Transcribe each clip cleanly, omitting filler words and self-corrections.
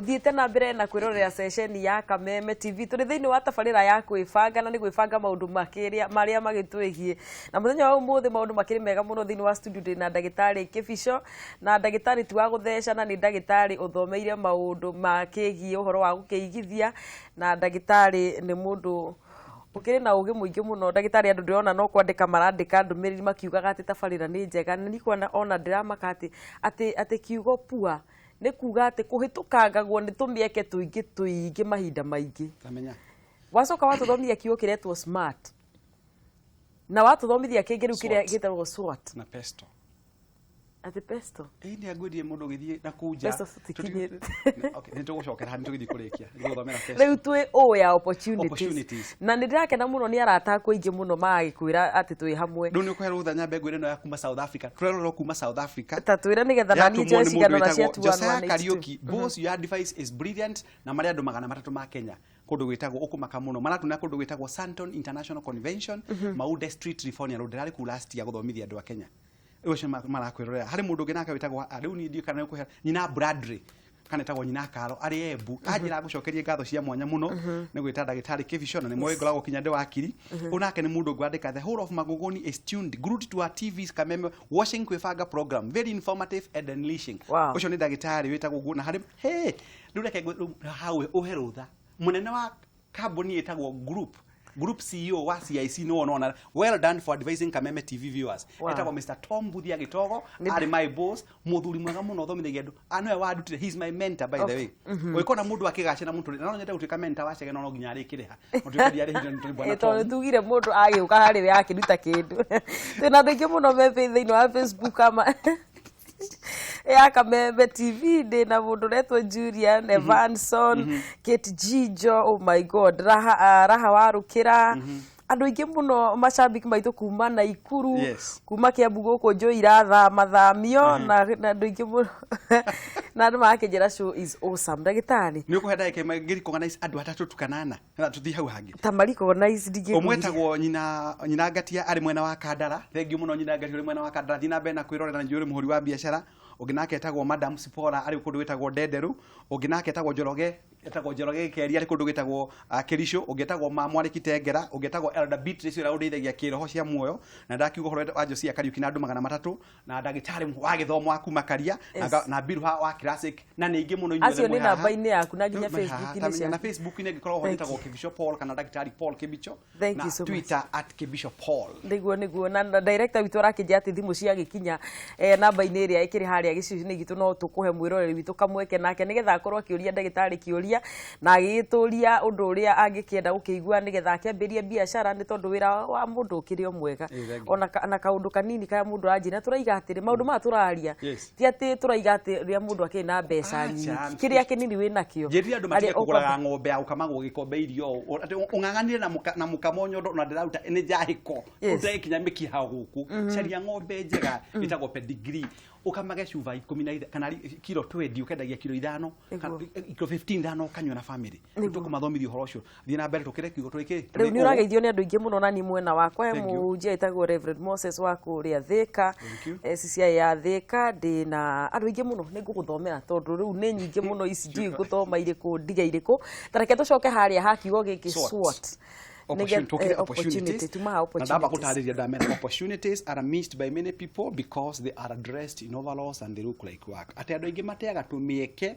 Ũthiĩte na mbere na kwĩrorera ceceni ya Kameme TV. Tũrĩ thĩinĩ wa tabarĩra ya kwĩbanga na nĩ gwĩbanga maũndũ makĩrĩa marĩa magĩtwĩgiĩ. Na mũthenya wa ũmũthĩ maũndũ makĩrĩ mega mũno thĩinĩ wa studio ndĩ na ndagĩtarĩ Kĩbico, na ndagĩtarĩ ti wa gũthecana, nĩ ndagĩtarĩ ũthomeire maũndũ makĩgiĩ ũhoro wa gũkĩigithia, na ndagĩtarĩ nĩ mũndũ ũkĩrĩ na ũgĩ mũingĩ mũno. Ndagĩtarĩ, andũ ndĩrona no kwandĩka marandĩka ndũmĩrĩri makiugaga atĩ tabarĩra nĩ njega, na niĩ kuona ona ndĩramaka atĩ kiugo pua nĩ kuga atĩ kũhĩtũkangagwo nĩ tũmĩeke tũingĩ tũingĩ mahinda maingĩ. Tamenya. Wacoka watũthomithia kiugo kĩretwo smart, na watũthomithia kĩngĩ rĩu kĩrĩa SWOT. gĩtagwo SWOT. Na pesto. Atĩ pesto? Ĩĩ, nĩ angwĩrire mũndũ ũgĩthiĩ na kũu nja. Pesto tũtikinyĩte. Okay, nĩ tũgũcokera nĩ tũgĩthiĩ kũrĩkia. Nĩ tũgũthomera pesto. Rĩu twĩ ũ ya opportunities. Opportunities. Na nĩ ndĩrakena mũno nĩ arata akwa aingĩ mũno magagĩkwĩra atĩ twĩ hamwe. Rĩu nĩ ũkũhe rũtha nyambe ngwĩre ĩno ya kuma South Africa. Tũrerorwo kuma South Africa. Ta twĩre nĩgetha naniĩ Yatũmwo njoe nĩ mũndũ cigano na cia wĩtagwo Josiah 2182. Kariuki. Boss, your advice is brilliant, na marĩ andũ 300 ma Kenya kũndũ gwĩtagwo ũkũmaka mũno maratuna kũndũ gwĩtagwo Sandton International Convention, Maude Street, Rivonia Road. Ndĩrarĩ kũu last year gũthomithia andũ a Kenya. Rĩu acio marakwĩrorera. Harĩ mũndũ ũngĩ nake wĩtagwo, rĩu niĩ ndiũĩ kana nĩũkũhe nyina Bradley kana ĩtagwo nyina Karo arĩ Embu, anjĩra ngũcokerie ngatho cia mwanya mũno nĩ gwĩta ndagĩtarĩ Kĩbico, na nĩ moĩ ngoragwo kinya ndĩ wakiri. Ũyũ nake nĩ mũndũ ngwandĩka, "The whole of Magogoni is tuned, glued to our TVs, Kameme, watching Kwĩbanga program, very informative and enriching." Ũcio nĩ ndagĩtarĩ wĩtagwo ũguo. Na harĩ he rĩu reke rĩu hau ũhe rũtha mũnene wa kambuni ĩtagwo group CEO wa CIC nĩ wona, "Well done for advising Kameme TV viewers." Etagwo Mr Tom Buthia Gitogo. Arĩ my boss, mũthuri mwega mũno ũthomithagia andũ. Ah, nĩwe wandutire, he is my mentor, by the way. Ũngĩkona mũndũ akĩgacĩra mũtũrĩre na no nyende gũtuĩka mentor wa Chege, no no nginya arĩkĩrĩha mũtuĩke ndiarĩhire nĩ tondũ bwana Ĩ, tondũ Tom. tugire mũndũ agĩũka harĩ we akĩruta kĩndũ. Twĩna andũ aingĩ mũno me thĩinĩ wa Facebook ama ya Kameme TV. Ndĩ na mũndũ ũretwo Julian Evanson, Kate Jijo, oh my God, Raha, Raha Warũkĩra, andũ aingĩ mũno macambiki maitũ kuma Naikuru, kuma Kiambu gũkũ njũĩ irathama thamio, na andũ aingĩ mũno, na andũ marakĩnjĩra show is awesome. Ndagĩtarĩ, Nĩ ũkũhe ndagĩka ĩmwe ngĩrecognize andũ atatũ tu kanana na tũthiĩ hau hangĩ. Ta marecognize ndingĩkũria. Ũmwe etagwo nyina Ngatia arĩ mwena wa Kandara. Thengiũ mũno, nyina Ngatia ũrĩ mwena wa Kandara, thiĩ na mbere na kwĩrorera na njũĩ ũrĩ mũhũri wa biacara. Ũngĩ nake etagwo Madam Sipora arĩ kũndũ gwĩtagwo Ndenderu. Ũngĩ nake etagwo Njoroge Gĩkeri arĩ kũndũ gwĩtagwo Kĩricũ. Ũngĩ etagwo Mamwarĩ Kitengera. Ũngĩ etagwo Elder Beatrice ũrĩa ũndeithagia kĩroho cia muoyo, na ndakiuga ũhoro wa Josia Kariuki na andũ 300 na ndagĩtarĩ wa gĩthomo wa kuma Karia na na Biruha wa Classic na nĩ ingĩ mũno inyuothe Acio mwĩ nĩ haha. namba-inĩ yaku na nginya Mwĩ haha, Facebook-inĩ tamenya na ciaku. Facebook-inĩ ngĩkorwo ho Thank njĩtagwo you. Kibicho Paul kana ndagĩtarĩ Paul Kibicho Thank na you so much. Twitter @KibichoPaul. Nĩguo na director witũ arakĩnjĩra atĩ thimũ ciagĩkinya namba-inĩ ĩrĩa ĩkĩrĩ harĩa gĩcicio-inĩ gitũ, no tũkũhe mwĩroreri witũ kamweke nake nĩgetha akorwo akĩũria ndagĩtarĩ kĩũria na agĩgĩtũria ũndũ ũrĩa angĩkĩenda gũkĩigua nĩgetha akĩambĩrie biacara, nĩ tondũ wĩra wa mũndũ ũkĩrĩ o mwega. Ĩ, thank you. Ona na kaũndũ kanini karĩa mũndũ aranjia, na tũraiga atĩrĩ maũndũ maya tũraria ti atĩ tũraiga atĩ rĩrĩa mũndũ akĩrĩ na mbeca Acha. nyingĩ, kĩrĩa kĩnini wĩnakĩo. Njĩrire andũ matige Harĩa kũgũraga ng'ombe ya gũkamagwo gĩkombe irio ũũ. Atĩ ũng'ang'anire na mũkamo nyondo na ndĩraruta nĩ njahĩko. Ũtegĩkinya mĩkiha gũkũ, caria ng'ombe njega ĩtagwo pedigree, ũkamage cuba ikũmi na kana kiro 20, ũkendagia kiro 5 kana kiro 15 ithano, ũkanyua na family. Tũkũmathomithia ũhoro ũcio. Thiĩ na mbere tũkĩre kiugo tũrĩkĩ. Rĩu nĩ ũrageithio nĩ andũ aingĩ mũno na niĩ mwena wakwa he Thank you. mũhunjia ĩtagwo Reverend Moses wa kũrĩa Thĩka. Thank you. CCI ya Thĩka. Ndĩ na andũ aingĩ mũno, nĩ ngũgũthomera tondũ rĩu nĩ nyingĩ mũno ici, ndiũĩ ngũthoma irĩkũ ndige irĩkũ. Ta reke tũcoke harĩa ha kiugo gĩkĩ. SWOT. SWOT. Tũkĩre opportunity opportunities. tuma ha Na ndamba opportunities. gũtarĩria, ndamera opportunities are missed by many people because they are dressed in overalls and they look like work, atĩ andũ aingĩ mateaga tũmĩeke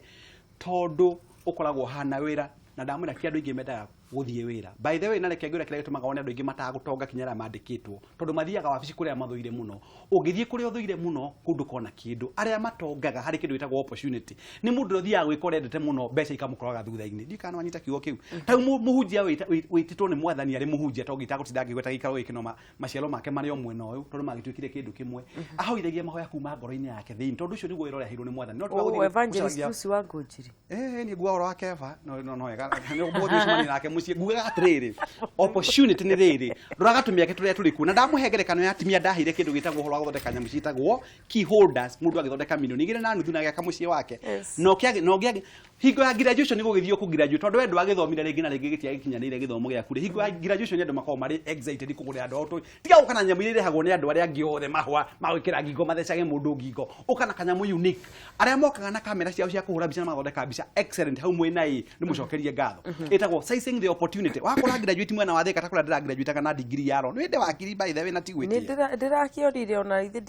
tondũ ũkoragwo hana wĩra, na ndamwĩra ti andũ aingĩ mendaga gũthiĩ wĩra, by the way. Na reke ngwĩre kĩrĩa gĩtũmaga wone andũ aingĩ matagũtonga kinya arĩa mandĩkĩtwo, tondũ mathiaga wabici kũrĩa mathũire mũno. Ũngĩthiĩ kũrĩa ũthũire mũno, kũu ndũkona kĩndũ. Arĩa matongaga harĩ kĩndũ gĩtagwo opportunity nĩ mũndũ ũrĩa ũthiaga gwĩka ũrĩa endete mũno, mbeca ikamũkoraga thutha-inĩ. Ndiũĩ kana wanyita kiugo kĩu. Ta rĩu mũhunjia wĩtĩtwo nĩ mwathani arĩ mũhunjia, to ngĩtagũtinda ngĩgweta gĩikaro gĩkĩ, no maciaro make marĩ o mwena ũyũ tondũ magĩtuĩkire kĩndũ kĩmwe, ahoithagia mahoya kuma ngoro-inĩ yake thĩinĩ, tondũ ũcio nĩguo wĩra ũrĩa aheirwo nĩ mwathani. No tiga Oh, gũthiĩ Evangelist gũcaragia Lucy wa Ngũnjiri. Nĩ nguo ũhoro wa Keva, no no no wega nĩ ũgũthiĩ ũcemanie nake mũciĩ. Mũciĩ ngugaga atĩrĩrĩ, opportunity nĩ rĩrĩ, roraga tũmĩeke tũrĩa tũrĩ kuo. Na ndamũhe ngerekano ya atumia, ndaheire kĩndũ gĩtagwo ũhoro wa gũthondeka nyamũ ciĩtagwo key holders. Mũndũ agĩthondeka 2.5 milioni na agĩaka mũciĩ wake. Na ũkĩage hingo ya graduation nĩ gũgĩthiĩ kũ graduate, tondũ we ndwagĩthomire rĩngĩ na rĩngĩ gĩtiagĩkinyanĩire gĩthomo gĩaku rĩ, hingo ya graduation andũ makoragwo marĩ excited kũgũrĩra andũ ao tũ. Tiga gũka na nyamũ iria irehagwo nĩ andũ arĩa angĩ othe, mahũa ma gwĩkĩra ngingo mathecage mũndũ ngingo. Ũka na kanyamũ unique. Arĩa mokaga na kamera ciao cia kũhũra mbica na magathondeka mbica excellent hau mwĩna ĩ, nĩ mũcokerie ngatho. Ĩtagwo sizing the opportunity. Wakora graduate mwena wa Thika ta kũrĩa ndĩra graduate na degree ya law, nĩ wĩndĩ wakiri, by the way, na ti Nĩ gwĩtia. Ndĩrakĩorire ona ithe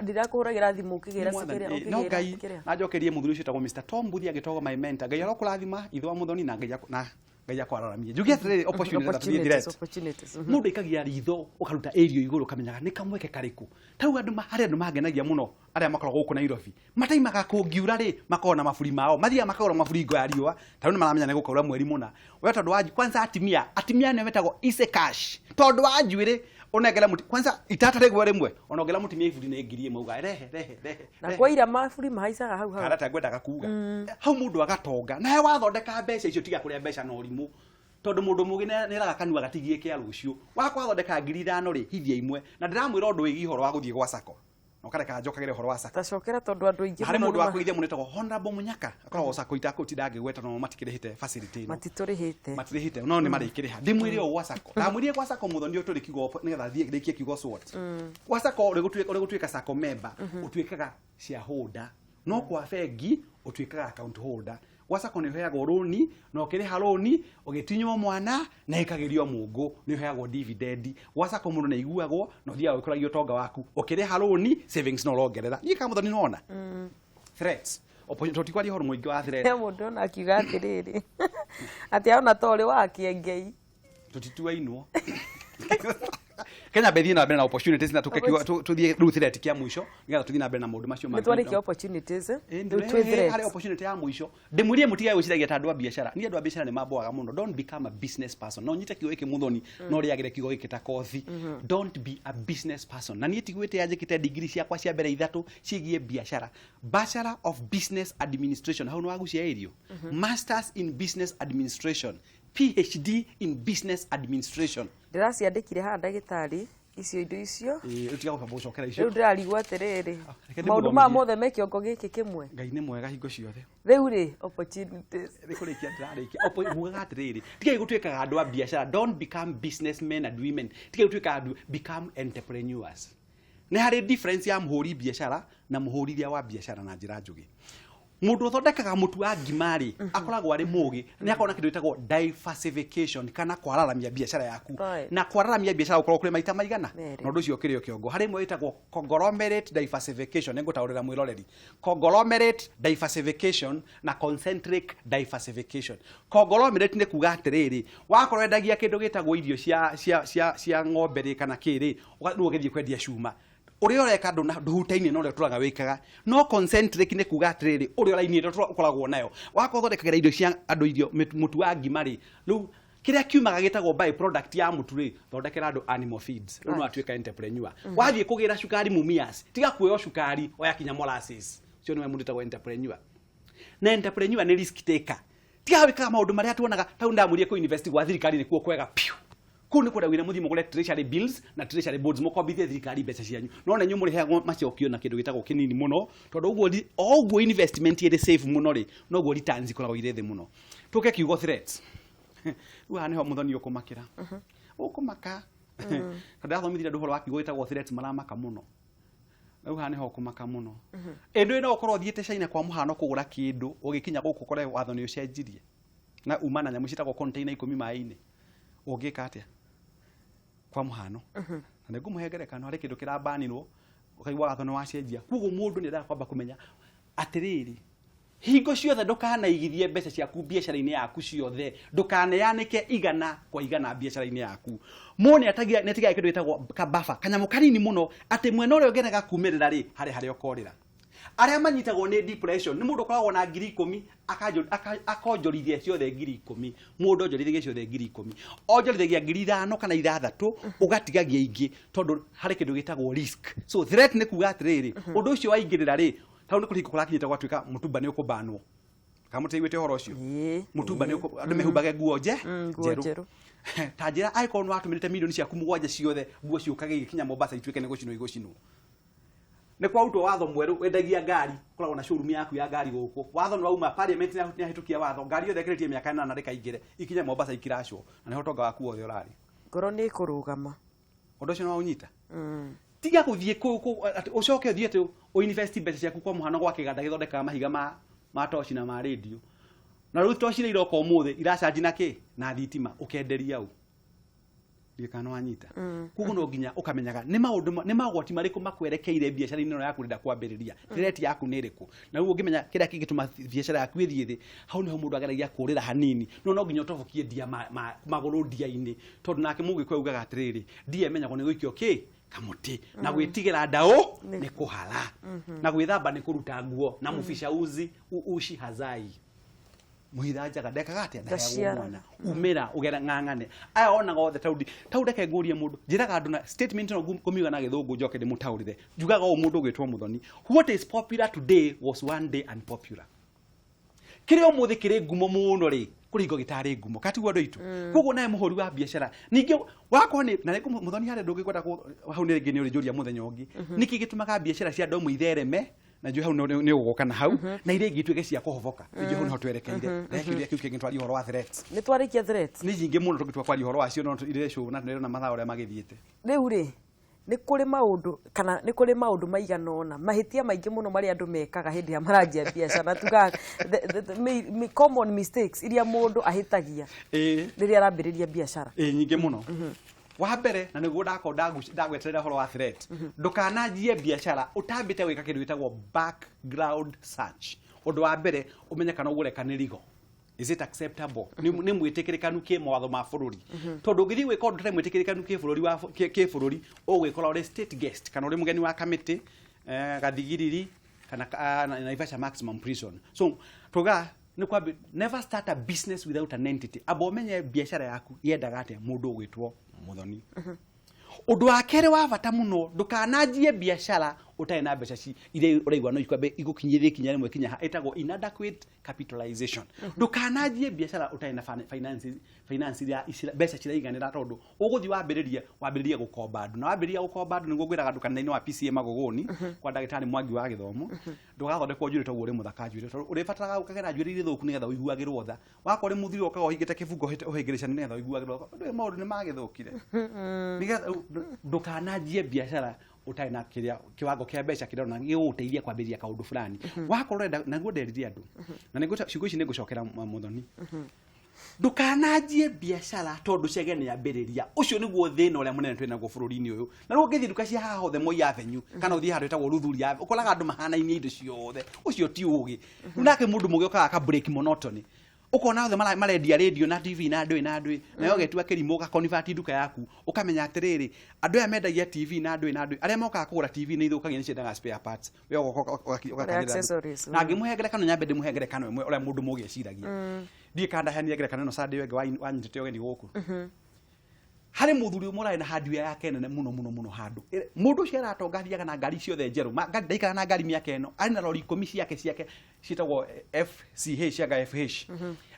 ndirakũhũragĩra thimũ ũkĩgĩra Mwathani, cikĩrĩa no ũkĩgĩra Ngai kĩrĩa. Na njokerie mũthuri ũcio wĩtagwo Mr. Tom Mbuthi agĩtagwo my mentor. Ngai arokũrathima ithe wa Mũthoni na Ngai na Ngai akwararamie. Njuge atĩrĩrĩ, opportunity na tũthiĩ Opportunities, threat. opportunities. Mũndũ aikagia ritho ũkaruta area igũrũ, ũkamenyaga nĩ kamweke karĩkũ. Ta rĩu andũ harĩ andũ mangenagia mũno arĩa makoragwo gũkũ Nairobi, mataimaga kũngiura rĩ, makoragwo na maburi mao, mathiaga makagũra maburi ngo ya riũa. Ta rĩu nĩ maramenya nĩ gũkaura mweri mũna, we tondũ wa kwanza atimia nĩo metagwo easy cash, tondũ wa njuĩrĩ ũnengere mũti kwanza itata rĩgwe rĩmwe, ona ũngĩra mũtumia iburi nĩ 1000 uga rehe rehe rehe. Na Rehe. kwaira maburi mahaicaga hau hau. Kana ta ngwendaga kuga hau mũndũ agatonga nawe wathondeka mbeca icio, tiga kũrĩa mbeca na ũrimũ, tondũ mũndũ mũgĩ nĩeraga kanua gatigie kĩa rũciũ. Wakwa thondeka 5,000 rĩ, hithia imwe. Na ndĩramwĩra ũndũ wĩgiĩ ũhoro wa gũthiĩ gwa sacco, na ũkareka njokagĩre ũhoro wa sacco. Tacokera tondũ andũ aingĩ Harĩ mũno mũndũ wa kũgeithia mũno wĩtagwo Honorable Munyaka, akoragwo sacco itakũtinda ngĩgweta, no matikĩrĩhĩte facility ĩno. Matitũrĩhĩte. Matirĩhĩte, no nĩ marĩkĩrĩha. Ndĩmwĩre ũũ, gwa sacco, ndamwĩrire gwa sacco, Mũthoni, ũyũ tũrĩ kiugo nĩgetha thiĩ rĩkie kiugo SWOT. Gwa sacco ũrĩ gũtuĩka sacco member, ũtuĩkaga shareholder, no kwa bengi ũtuĩkaga account holder. Gwa sacco nĩ ũheagwo rũni, na ũkĩrĩha rũni ũgĩtinywo mwana na ĩkagĩrio mũngũ, nĩ ũheagwo dividend. Gwa sacco mũndũ nĩ aiguagwo na ũthiaga ũgĩkũragia ũtonga waku. Ũkĩrĩha rũni, savings no ũrongerera. Niĩ ka Mũthoni nĩwona threats. Tũtikwaria ũhoro mũingĩ wa threat. He mũndũ ona akiuga atĩrĩrĩ, atĩ aona ta ũrĩ wa kĩengei. Tutituainwo. Kenya mbere thiĩ na mbere na opportunities na tuke tuthiĩ rĩu threat kĩa mũico nĩgetha tũthiĩ na mbere na maũndũ macio Nĩ mangĩ. twarĩkia opportunities, eh? Ĩ, Rĩu twĩ harĩ threats. opportunity ya mũico ndĩmwĩrie, mũtige gwĩciragia ta andũ a biacara. Niĩ andũ a biacara nĩ mamboaga mũno. Don't become a business person. No nyite kiugo gĩkĩ, Mũthoni, no rĩagĩre kiugo gĩkĩ ta kothi. Don't be a business person. Na niĩ tigwĩte yanjĩkĩte degree ciakwa cia mbere ithatũ ciĩgiĩ biacara: Bachelor of Business Administration, hau nĩ wagucia irio, Masters in Business Administration, PhD in Business Administration. Ndĩraciandĩkire haha, ndagĩtarĩ, icio indo icio. Ĩĩ, rĩu tiga gũbamba gũcokera icio. Rĩu ndĩrarigwo atĩrĩrĩ, Reke maũndũ maya ndĩmũthomithie. mothe me kĩongo gĩkĩ kĩmwe. Ngai nĩ mwega hingo ciothe. Rĩu rĩ, opportunities. Nĩ kũrĩkia ndĩrarĩkia. Ngugaga atĩrĩrĩ, tigai gũtuĩkaga andũ a biacara. Don't become businessmen and women. Tigai gũtuĩka andũ, become entrepreneurs. Nĩ harĩ difference ya mũhũri biacara na mũhũrithia wa biacara na njĩra njũgĩ. Mũndũ ũthondekaga mũtu wa ngima rĩ, akoragwo arĩ mũgĩ, nĩ akoragwo na kĩndũ gĩtagwo diversification kana kwararamia biacara yaku. Na kwararamia biacara gũkorwo kũrĩ maita maigana. Merĩ. Na ũndũ ũcio ũkĩrĩ o kĩongo harĩ ĩmwe ĩtagwo conglomerate diversification. Nĩngũtaũrĩra mwĩroreri conglomerate diversification na concentric diversification. Conglomerate nĩ kuga atĩrĩrĩ, wakorwo endagia kĩndũ gĩtagwo irio cia ng'ombe rĩ, kana kĩrĩ, rĩu ũgĩthiĩ kwendia cuma, ũrĩa ũreka ndũhutaine na ũrĩa ũtũraga wĩkaga. No concentric nĩ kuga atĩrĩrĩ, ũrĩa raini ĩrĩa ũkoragwo nayo, wakorwo ũthondekagĩra irio cia andũ irio, mũtu wa ngima rĩ, rĩu kĩrĩa kiumaga gĩtagwo by product ya mũtu rĩ, thondekera andũ animal feeds. Rĩu no atuĩka entrepreneur. Wathiĩ kũgĩra cukari Mumias, tiga kuoya cukari, oya kinya molasses. Ũcio nĩwe mũndũ wĩtagwo entrepreneur. Na entrepreneur nĩ risk taker. Tiga wĩkaga maũndũ marĩa tuonaga tau ndamwĩrire kũ invest gwa thirikari nĩkuo kwega piũ. Kũu nĩ kũrĩa wĩra mũthiĩ mũgũre treasury bills na treasury bonds, mũkombithie thirikari mbeca cianyu, no na inyuĩ mũrĩheagwo macokio na kĩndũ gĩtagwo kĩnini mũno, tondũ ũguo o ũguo investment ĩrĩ safe mũno rĩ, noguo returns ikoragwo irĩ thĩ mũno. Tũke kiugo threats. Rĩu haha nĩho Mũthoni ũkũmakĩra, ũkũmaka, tondũ ndathomithire andũ ũhoro wa kiugo gĩtagwo threats, maramaka mũno. Rĩu haha nĩho ũkũmaka mũno. Ĩndũ no ũkorwo ũthiĩte China kwa mũhano kũgũra kĩndũ, ũgĩkinya gũkũ ũkore watho nĩ ũcenjirie na uma na nyamũ ciĩtagwo container 10 maĩ-inĩ. Ũngĩka atĩa? Kwa mũhano, na nĩngũmũhe ngerekano, harĩ kĩndũ kĩrabanirwo, ũkaigua watho nĩ wacenjia. Koguo mũndũ nĩ endaga kwamba kũmenya atĩrĩrĩ, hingo ciothe ndũkanaigithie mbeca ciaku biacara-inĩ yaku ciothe, ndũkaneanĩke 100% biacara-inĩ yaku. Mũndũ nĩ atigaga kĩndũ gĩtagwo kabafa, kanyamũ kanini mũno, atĩ mwena ũrĩa ũngĩrega kumĩrĩra rĩ, harĩ harĩa ũkorĩra. Arĩa manyitagwo nĩ depression nĩ mũndũ ũkoragwo na 10,000, akonjorithia ciothe 10,000. Mũndũ onjorithagia ciothe 10,000, onjorithagia 5,000 kana 6, ũgatigagia ingĩ, tondũ harĩ kĩndũ gĩtagwo risk. So threat nĩ kuga atĩrĩrĩ, ũndũ ũcio waingĩrĩra rĩ, tondũ nĩ kũrĩ hingo kũrakinyĩte gwatuĩka mũtumba nĩ ũkũbanwo. Kamũtĩiguĩte ũhoro ũcio? Ĩĩ. Mũtumba nĩ andũ mehumbage nguo nje Nguo njerũ. Ta njĩra, angĩkorwo nĩ watũmĩrĩte milioni ciaku mũgwanja ciothe, nguo ciũkage igĩkinya Mombasa ituĩke nĩ gũcinwo igũcinwo. Nĩ kwarutwo watho mwerũ wendagia ngari, ũkoragwo na showroom yaku ya ngari gũkũ. Watho nĩ wauma parliament, nĩ yahĩtũkia watho, ngari yothe ĩkĩrĩtie mĩaka 8 ndĩkaingĩre, ikinye Mombasa ikiracwo, na nĩho ũtonga waku wothe ũrarĩ. Ngoro nĩ ĩkũrũgama. Ũndũ ũcio nĩ waũnyita? Tiga gũthiĩ atĩ ũcoke ũthiĩ atĩ ũinvest mbeca ciaku, kwa mũhano gwa kĩganda gĩthondekaga mahiga ma toci na ma radio, na rĩu toci iria iroka ũmũthĩ iracanji na kĩ na thitima, ũkenderia ũ? Ndiũĩ kana nĩwanyita. Koguo no nginya ũkamenyaga nĩ maũndũ nĩ magwati marĩkũ makwerekeire biacara-inĩ ĩno yaku ũrenda kwambĩrĩria, threat yaku nĩ ĩrĩkũ, na rĩu ũngĩmenya kĩrĩa kĩngĩtũma biacara yaku ĩthiĩ thĩ, hau nĩho mũndũ ageragia kũrĩra hanini. No nginya ũtobokie ndia magũrũ ndia-inĩ, tondũ nake mũgĩkũyũ augaga atĩrĩrĩ, ndia ĩmenyagwo nĩ gũikio kĩ kamũtĩ, na gwĩtigĩra ndaũ nĩ kũhara, na gwĩthamba nĩ kũruta nguo, na mũbica uzi ushi hazai, mũhitha njaga ndekaga atĩa? Ndaheagwo Ndaciaraga. mwana umĩra ũgera ng'ang'ane aya onaga othe taudi tau. Reke ngũrie mũndũ, njĩraga andũ na statement ĩno, ngũmiuga na gĩthũngũ njoke ndĩmũtaũrĩre. Njugaga ũũ, mũndũ ũgwĩtwo Mũthoni, what is popular today was one day unpopular. Kĩrĩa ũmũthĩ kĩrĩ ngumo mũno rĩ, kũrĩ hingo gĩtarĩ ngumo katiguo andũ aitũ. Koguo nawe mũhũri wa biacara ningĩ wakorwo nĩ na rĩngĩ Mũthoni harĩa ndũngĩkwenda hau nĩ rĩngĩ nĩ ũrĩnjũria mũthenya ũngĩ nĩkĩ gĩtũmaga biacara cia andũ amwe ithereme, na njũĩ hau nĩ ũgũka na hau, na iria ingĩ ituĩke cia kũhoboka. Nĩ njũĩ hau nĩho twerekeire. Reke kĩũria kĩu kĩngĩ twarie ũhoro wa threats. Nĩ twarĩkia threats. Nĩ nyingĩ mũno tũngĩtua kwaria ũhoro wacio, no irĩ show na tũrona mathaa ũrĩa magĩthiĩte. Rĩu rĩ, nĩ kũrĩ maũndũ kana nĩ kũrĩ maũndũ maigana ũna, mahĩtia maingĩ mũno marĩa andũ mekaga hĩndĩ ĩrĩa maranjia biacara, tugaga the common mistakes iria mũndũ ahĩtagia rĩrĩa arambĩrĩria biacara. Ĩ nyingĩ mũno. Wa mbere, na nĩguo ndakorwo ndagweterera ũhoro wa threat, ndũkananjie biacara ũtambĩte gwĩka kĩndũ gĩtagwo background search. Ũndũ wa mbere, ũmenye kana ũguo ũreka nĩ legal. Is it acceptable? Nĩ mwĩtĩkĩrĩkanu kĩ mawatho ma bũrũri? Tondũ ũngĩthiĩ gwĩka ũndũ ũtarĩ mwĩtĩkĩrĩkanu kĩ bũrũri wa kĩ bũrũri, ũgwĩkora ũrĩ state guest kana ũrĩ mũgeni wa kamĩtĩ, gathigiriri kana Naivasha maximum prison. So tuga nĩ kwambi, never start a business without an entity. Amba ũmenye biacara yaku yendaga atĩa, mũndũ ũgwĩtwo Mũthoni. Ũndũ wa kerĩ wa bata mũno, ndũkananjie biacara ũtarĩ na mbeca iria ũraigua no ikwambe igũkinyĩrie ikinya rĩmwe kinya ĩtagwo inadequate capitalization. Ndũkananjie biacara ũtarĩ na finance, finance iria mbeca ciraiganĩra, tondũ ũgũthiĩ wambĩrĩrie gũkomba andũ, na wambĩrĩria gũkomba andũ, nĩguo ngwĩraga andũ kanitha-inĩ wa PCA Magogoni kwa ndagĩtarĩ Mwangi wa gĩthomo, ndũgathondekwo njuĩrĩ toguo ũrĩ mũthaka njuĩrĩ, tondũ ũrĩbataraga ũkagera njuĩrĩ irĩ thũku nĩgetha ũiguagĩrwo tha. Wakorwo ũrĩ mũthuri, ũkaga ũhingĩte kĩbungo ũhĩngĩrĩcani nĩgetha ũiguagĩrwo tha. Ndũĩ maũndũ nĩ magĩthũkire. Nĩgetha ndũkananjie biacara ũtarĩ na kĩrĩa kĩwango kĩa mbeca kĩrĩa ũrona gĩgũgũteithia kwambĩrĩria kaũndũ fulani. Wakorwo ũrenda, naguo nderire andũ na nĩngũ ciugo ici nĩngũcokera Mũthoni, ndũkananjie biacara tondũ cege nĩ ambĩrĩria. Ũcio nĩguo thĩna ũrĩa mũnene twĩ naguo bũrũri-inĩ ũyũ. Na rĩu ũngĩthiĩ nduka cia haha hothe Moi Avenue kana ũthiĩ handũ ĩtagwo Luthuli Avenue, ũkoraga andũ mahanainie indo ciothe. Ũcio ti ũgĩ. Rĩu nake mũndũ mũgĩ okaga aka break monotony. Ũkona othe marendia radio na TV na ndũĩ na ndũĩ, nawe ũgetua kĩrimũ ũgaconvert nduka yaku, ũkamenya atĩrĩrĩ, andũ aya mendagia TV na ndũĩ na ndũĩ, arĩa mokaga kũgũra TV nĩ ithũkagia, nĩ ciendaga spare parts, we ũgoka ũgakanyĩra andũ. Accessories. Na ngĩmũhe ngerekano, nyambe ndĩmũhe ngerekano ĩmwe ũrĩa mũndũ mũgĩ eciragia. Ndiĩ kana ndaheanire ngerekano ĩno Sunday ĩyo ĩngĩ wanyitĩte ũgeni gũkũ. Harĩ mũthuri ũmwe ũrarĩ na hardware yake nene mũno mũno mũno handũ. Mũndũ ũcio aratonga, athiaga na ngari ciothe njerũ. Ndaikara na ngari mĩaka ĩno, arĩ na rori 10 ciake ciĩtagwo FCH cia FH.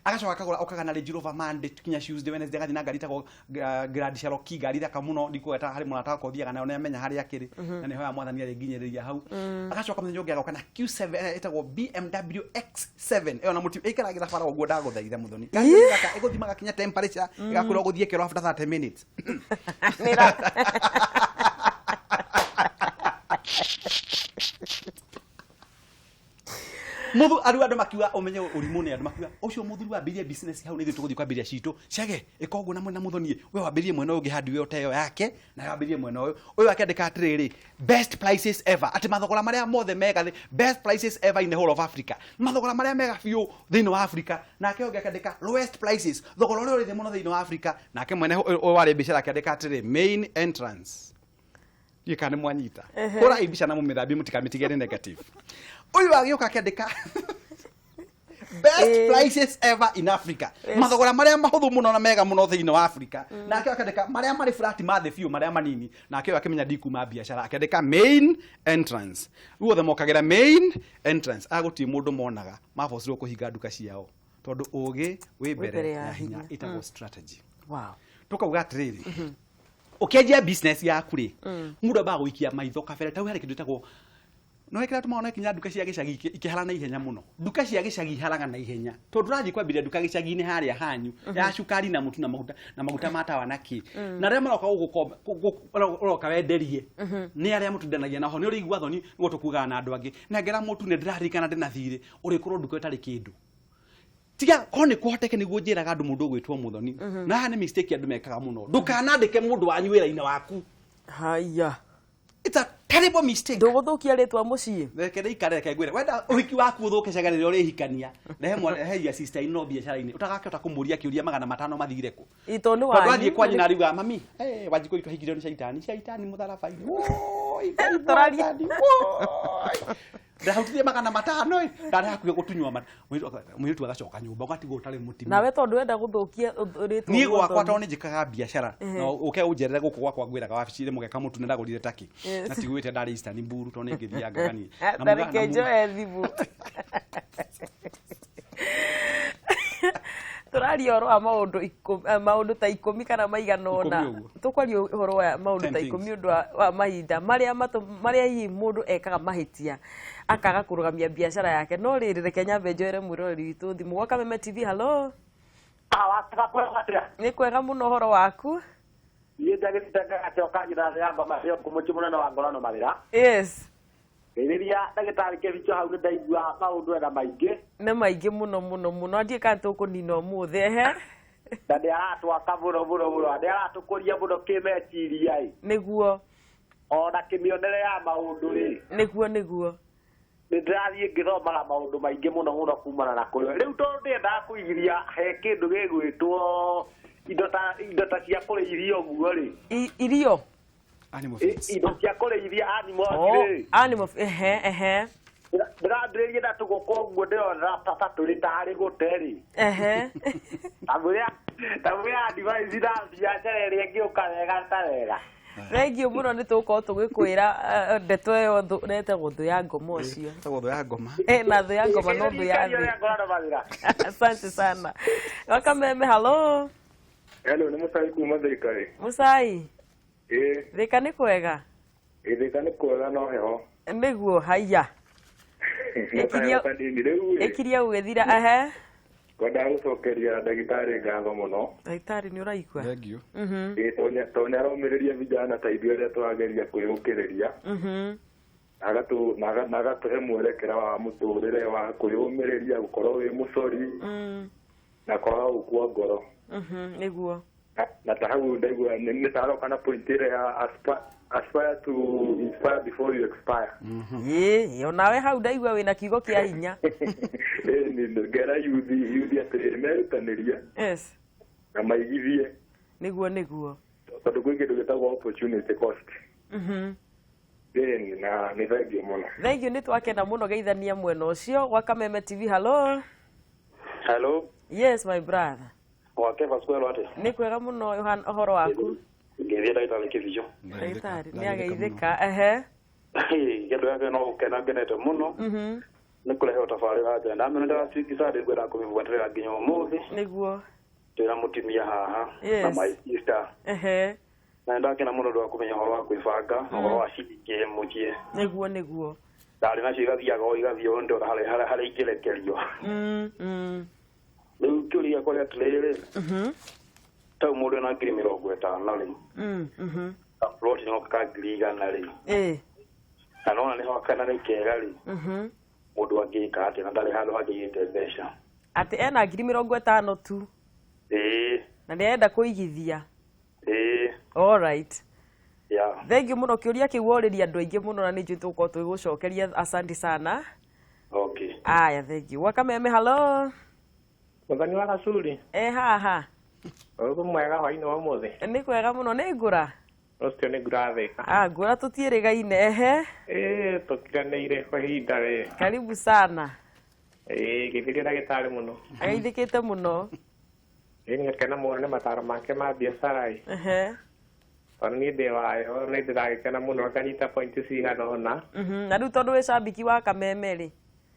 Agacoka akagũra, okaga na Range Rover Monday kinya Tuesday, Wednesday agathiĩ na ngari ĩtagwo Grand Cherokee, ngari thaka mũno. Ndikũgweta, harĩ mũrata wakwa ũthiaga nayo, nĩamenya harĩa akĩrĩ, na nĩhoya Mwathani arĩnginyĩrĩria hau. Agacoka mũthenya ũngĩ agoka na Q7, ĩtagwo BMW X7 ĩyo na mũti ĩikaragĩra bara ũguo. Ndagũthaitha Mũthoni, ngari ĩyo thaka ĩgũthimaga kinya temperature ĩgakwĩra ũgũthiĩ kĩoro after 30 minutes. Muthu aru andu makiuga umenye urimu ni andu makiuga ucio muthuri wambirie business hau, nithuĩ tũgũthiĩ kwambĩrĩria citũ. Cege ĩka ũguo na mwena Mũthoni, we wambĩrĩrie mwena ũyũ ũngĩ, handũ ĩyo ta ĩyo yake, na wambĩrĩrie mwena ũyũ. Ũyũ akĩandĩka atĩrĩrĩ, "Best prices ever," atĩ mathogora marĩa mothe mega best prices ever in the whole of Africa, mathogora marĩa mega biũ thĩinĩ wa Africa. Nake ũngĩ akĩandĩka lowest prices, thogora ũrĩa ũrĩ thĩ mũno thĩinĩ wa Africa. Nake mwene ũyũ warĩ biacara akĩandĩka atĩrĩ, main entrance. Ndiũĩ kana nĩ mwanyita. Hũrai mbica na mũmĩthambie, mũtikamĩtige nĩ negative. Ũyũ agĩũka akĩandĩka Best prices ever in Africa, mathogora marĩa mahũthũ mũno na mega mũno thĩinĩ wa Africa. Nake akĩandĩka marĩa marĩ flat ma thĩ biũ, marĩa manini. Nake ũyũ akĩmenya ndikuma biacara, akĩandĩka main entrance. Rĩu othe mokagĩra main entrance, agũtirĩ mũndũ monaga. Mabocirwo kũhinga nduka ciao tondũ ũgĩ wĩ mbere ya hinya. Ĩtagwo strategy. Tukauga atiriri, ukianjia business yaku ri, mundu ambaga guikia maitho kabere. Tau harĩ kĩndũ gĩtagwo no ĩkĩra tũmaona kinya nduka cia gĩcagi ikĩhara na ihenya mũno. Nduka cia gĩcagi iharaga na ihenya tondũ ũrathiĩ kwambĩrĩria nduka gĩcagi-inĩ harĩa hanyu ya cukari na mũtu na maguta na maguta ma tawa na kĩ, na arĩa maroka gũgũkomba ũroka wenderie nĩ arĩa mũtindanagia naho. Nĩ ũrĩigua thoni nĩguo tũkugaga na andũ angĩ, nengera mũtu nĩ ndĩraririkana ndĩna thirĩ ũrĩkorwo nduka ĩtarĩ kĩndũ. Tiga korwo nĩ kũhoteke nĩguo njĩraga andũ mũndũ ũgwĩtwo mũthoni, na haha nĩ mistake andũ mekaga mũno: ndũkanandĩke mũndũ wanyu wĩra-inĩ waku. Haya. It's a terrible mistake. Ndũgũthũkia rĩtwa mũciĩ. Reke rĩikare, reke ngwĩre, wenda ũhiki waku ũthũke cega rĩrĩa ũrĩhikania, rehe mwana, rehe sister in law biacara-inĩ ũtagakĩhota kũmũria kĩũria 500 mathire kũ. Ito nĩ tondũ athiĩ wanyu. kwa nyina ariuga, "Mami, Wanjikũ itũ ahikirio nĩ caitani, caitani mũtharaba-inĩ. Woi, Ngai Tũraria. mwathani, woi. Ndahutirie 500 ĩ, ndarĩ hakuhĩ gũtunywo mũirĩtu agacoka nyũmba ũgatigwo ũtarĩ mũtimia." Nawe tondũ wenda gũthũkia rĩtwa Niĩ gwakwa Mũthoni. tondũ nĩ njĩkaga biacara, na ũke ũnjerere gũkũ gwakwa, ngwĩraga wabici-inĩ mũgeka mũtu nĩ ndagũrire taki na tigwĩte ndarĩ Istanbul tondũ nĩ ngĩthiaga ngaganie. Na Ta reke njoe thimũ. Tũraria ũhoro wa maũndũ maũndũ ta 10 kana maigana ũna. 10 ũguo. Tũkwaria ũhoro wa maũndũ 10 ta things. 10 ũndũ wa mahinda marĩa marĩa hihi mũndũ ekaga mahĩtia akaga kũrũgamia biacara yake. No rĩrĩ, reke nyambe njoere mwĩroreri witũ thimũ gwa Kameme TV. Hello. Watiga kwega atĩa? Nĩ kwega mũno, ũhoro waku? Niĩ njagĩrĩte ngagacoka nyina ya ngoma ĩyo kũmũci mũnene wa ngorano mawĩra. Rĩrĩa ndagĩtarĩ Kĩbicho hau nĩ ndaigua maũndũ ena maingĩ. Nĩ maingĩ mũno mũno mũno, ndiĩ kana tũkũnina ũmũthĩ, ehe. Na nĩ aratwaka mũno mũno mũno, nĩ aratũkũria mũno kĩmeciria ĩ. Ona kĩmĩonere ya maũndũ rĩ. Nĩguo. Nĩ ndĩrathiĩ ngĩthomaga maũndũ maingĩ mũno mũno kumana na kũrĩ rĩu, tondũ ndĩendaga kũigiria he kĩndũ gĩgwĩtwo indo ta cia kũrĩithia ũguo rĩ. Irio. Animal feeds. Indo cia kũrĩithia animals Oh, rĩ. animal, ehe. Ndĩrambĩrĩirie na tũgũkũ ũguo, ndĩrona ta tũrĩ tarĩ gũte rĩ. Tamwĩra advice na biacara ĩrĩa ĩngĩũka wega ta wega. Thengiũ mũno, nĩ tũgũkorwo tũgĩkwĩra ndeto ĩyo retagwo thũ ya ngoma ũcio. Ĩtagwo thũ ya ngoma. Na thũ ya ngoma no thũ ya thĩ. Ngorano mawĩra. Asante sana. Wakameme, hello. Hello, nĩ Mũcai kuma Thika ĩ. Mũcai. Ĩ. Thika nĩ kwega? Thika nĩ kwega no heho. Nĩguo, haiya. Ĩkiria kanini rĩu ĩ. Ĩkiria gũgĩthira, ehe. Ngwendaga gũcokeria ndagĩtarĩ ngatho mũno. Ndagĩtarĩ, nĩ ũraigua? Thank you. Ĩ, tondũ nĩ aromĩrĩria vijana ta ithuĩ arĩa tũrageria kwĩyũkĩrĩria na agatũhe mwerekera wa mũtũrĩre wa kwĩyũmĩrĩria, gũkorwo wĩ mũcori na kwaga gũkua ngoro. Nĩguo. Na ta hau ndaigua nĩ taroka na point ĩrĩa ya aspire to inspire before you expire. Ĩ, onawe hau ndaigua wĩna kiugo kĩa hinya. Ĩ, ngera yuthi atĩrĩrĩ, merutanĩrie na maigithie. Nĩguo. Tondũ gwĩ kĩndũ gĩtagwo opportunity cost. Ĩni, na nĩ thengiũ mũno. Thengiũ, nĩ twakena mũno, geithania mwena ũcio gwa Kameme TV. Hello. Hello. Yes, my brother. Wake Pascal atĩa? Nĩ kwega mũno. Yohana, ũhoro waku? Ngĩthiĩ ndagĩtarĩ Kĩbicho. Ndagĩtarĩ nĩ ageithĩka, ehe. Kĩndũ gĩake no gũkena ngenete mũno nĩ kũrehe tabarĩra njega. Ndamenya ndĩratuĩki Sunday ngwenda kũmĩbuatĩrĩra nginya ũmũthĩ. Twĩna mũtumia haha na my sister. Na nĩndakena mũno ũndũ wa kũmenya ũhoro wa kwĩbanga na ũhoro wa ciringi mũciĩ. Nĩguo. Ndarĩ nacio igathiaga o igathiĩ o ndĩrona harĩa ingĩrekerio. Rĩu kĩũria gĩakwa gĩa atĩrĩrĩ, tau mũndũ ena 50,000 rĩ, kaploti no ka 100,000 rĩ, na nona nĩ kana nĩ kega rĩ, mũndũ angĩka atĩa na ndarĩ handũ hangĩigĩte mbeca? Atĩ ena 50,000 tu? Ĩĩ. Na nĩ arenda kũigithia? Ĩĩ. All right. Ya. Thengiũ mũno, kĩũria kĩu worĩria andũ aingĩ mũno na nĩ njũĩ tũgũkorwo tũgĩgũcokeria. Asante sana. Okay. Aya, thengiũ. Gwa Kameme, hello. Mũthoni wa Gacuri. E haha. Ũgũ mwega hwainĩ wa ũmũthĩ. Nĩ kwega mũno, nĩ ngũra. Ũcio nĩ ngũrathĩka. Ah, ngũra tũtiĩrĩgaine, ehe. Ĩĩ, tũkiranĩire kwa ihinda rĩ. Karibu sana. Ĩĩ geithĩria ndagĩtarĩ mũno. Ageithĩkĩte mũno. Ĩĩ ngakena mũno nĩ mataro make ma biacara ĩ. Ehe. Tondũ niĩ ndĩ wayo nĩ ndĩragĩkena mũno nganyita point cigana ũna. Na rĩu tondũ wĩ cambiki wa Kameme rĩ.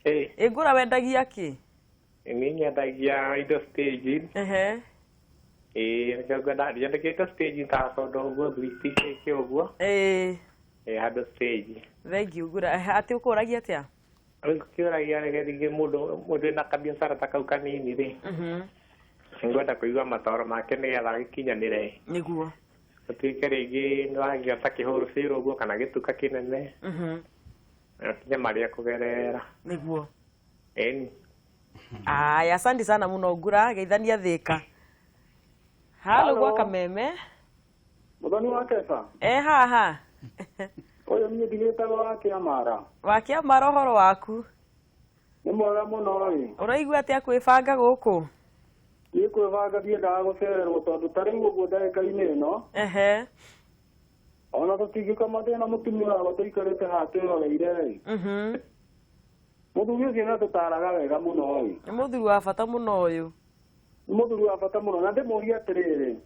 Ĩĩ. Ĩ ngũra wendagia kĩ? Niĩ nyendagia indo stage. Ehe. Ĩĩ nĩkĩo ngwenda nyendekete stage ta soda ũguo thwiti kĩkĩ ũguo. Ĩĩ. Ĩĩ handũ stage. Thank you ngũra. Atĩ ũkũragia atĩa? Rĩu kĩũragia rĩngĩ mũndũ wĩna kabiacara ta kau kanini rĩ. Ngwenda kũigua mataro make nĩgetha gĩkinyanĩre. Nĩguo. Gũtuĩke rĩngĩ nĩwagĩa ta kĩhũrũcĩrwo ũguo kana gĩtuka kĩnene. Kinya marĩa kũgerera. Nĩguo. Ĩni. Aya, asante sana mũno ngura, geithania Thĩka. Halo gwa Kameme. Mũthoni wa Keba. Eh haha. Ũyũ niĩ ndigĩtagwo wa Kĩamara. Wa Kĩamara ũhoro waku? Nĩ mwega mũno ĩ. Ũraigua atĩa kwĩbanga gũkũ? Niĩ kwĩbanga ndiendaga gũcererwo tondũ ta rĩu ũguo ndagĩka-inĩ ĩno. Ehe. Ona tũtingĩkoma ndĩ na mũtumia wakwa tũikarĩte haha twĩroreire ĩ. Mũthuri ũcio nĩatũtaraga wega mũno ĩ. Nĩ mũthuri wa bata mũno ũyũ. Nĩ mũthuri wa bata mũno na ndĩmũrie atĩrĩrĩ.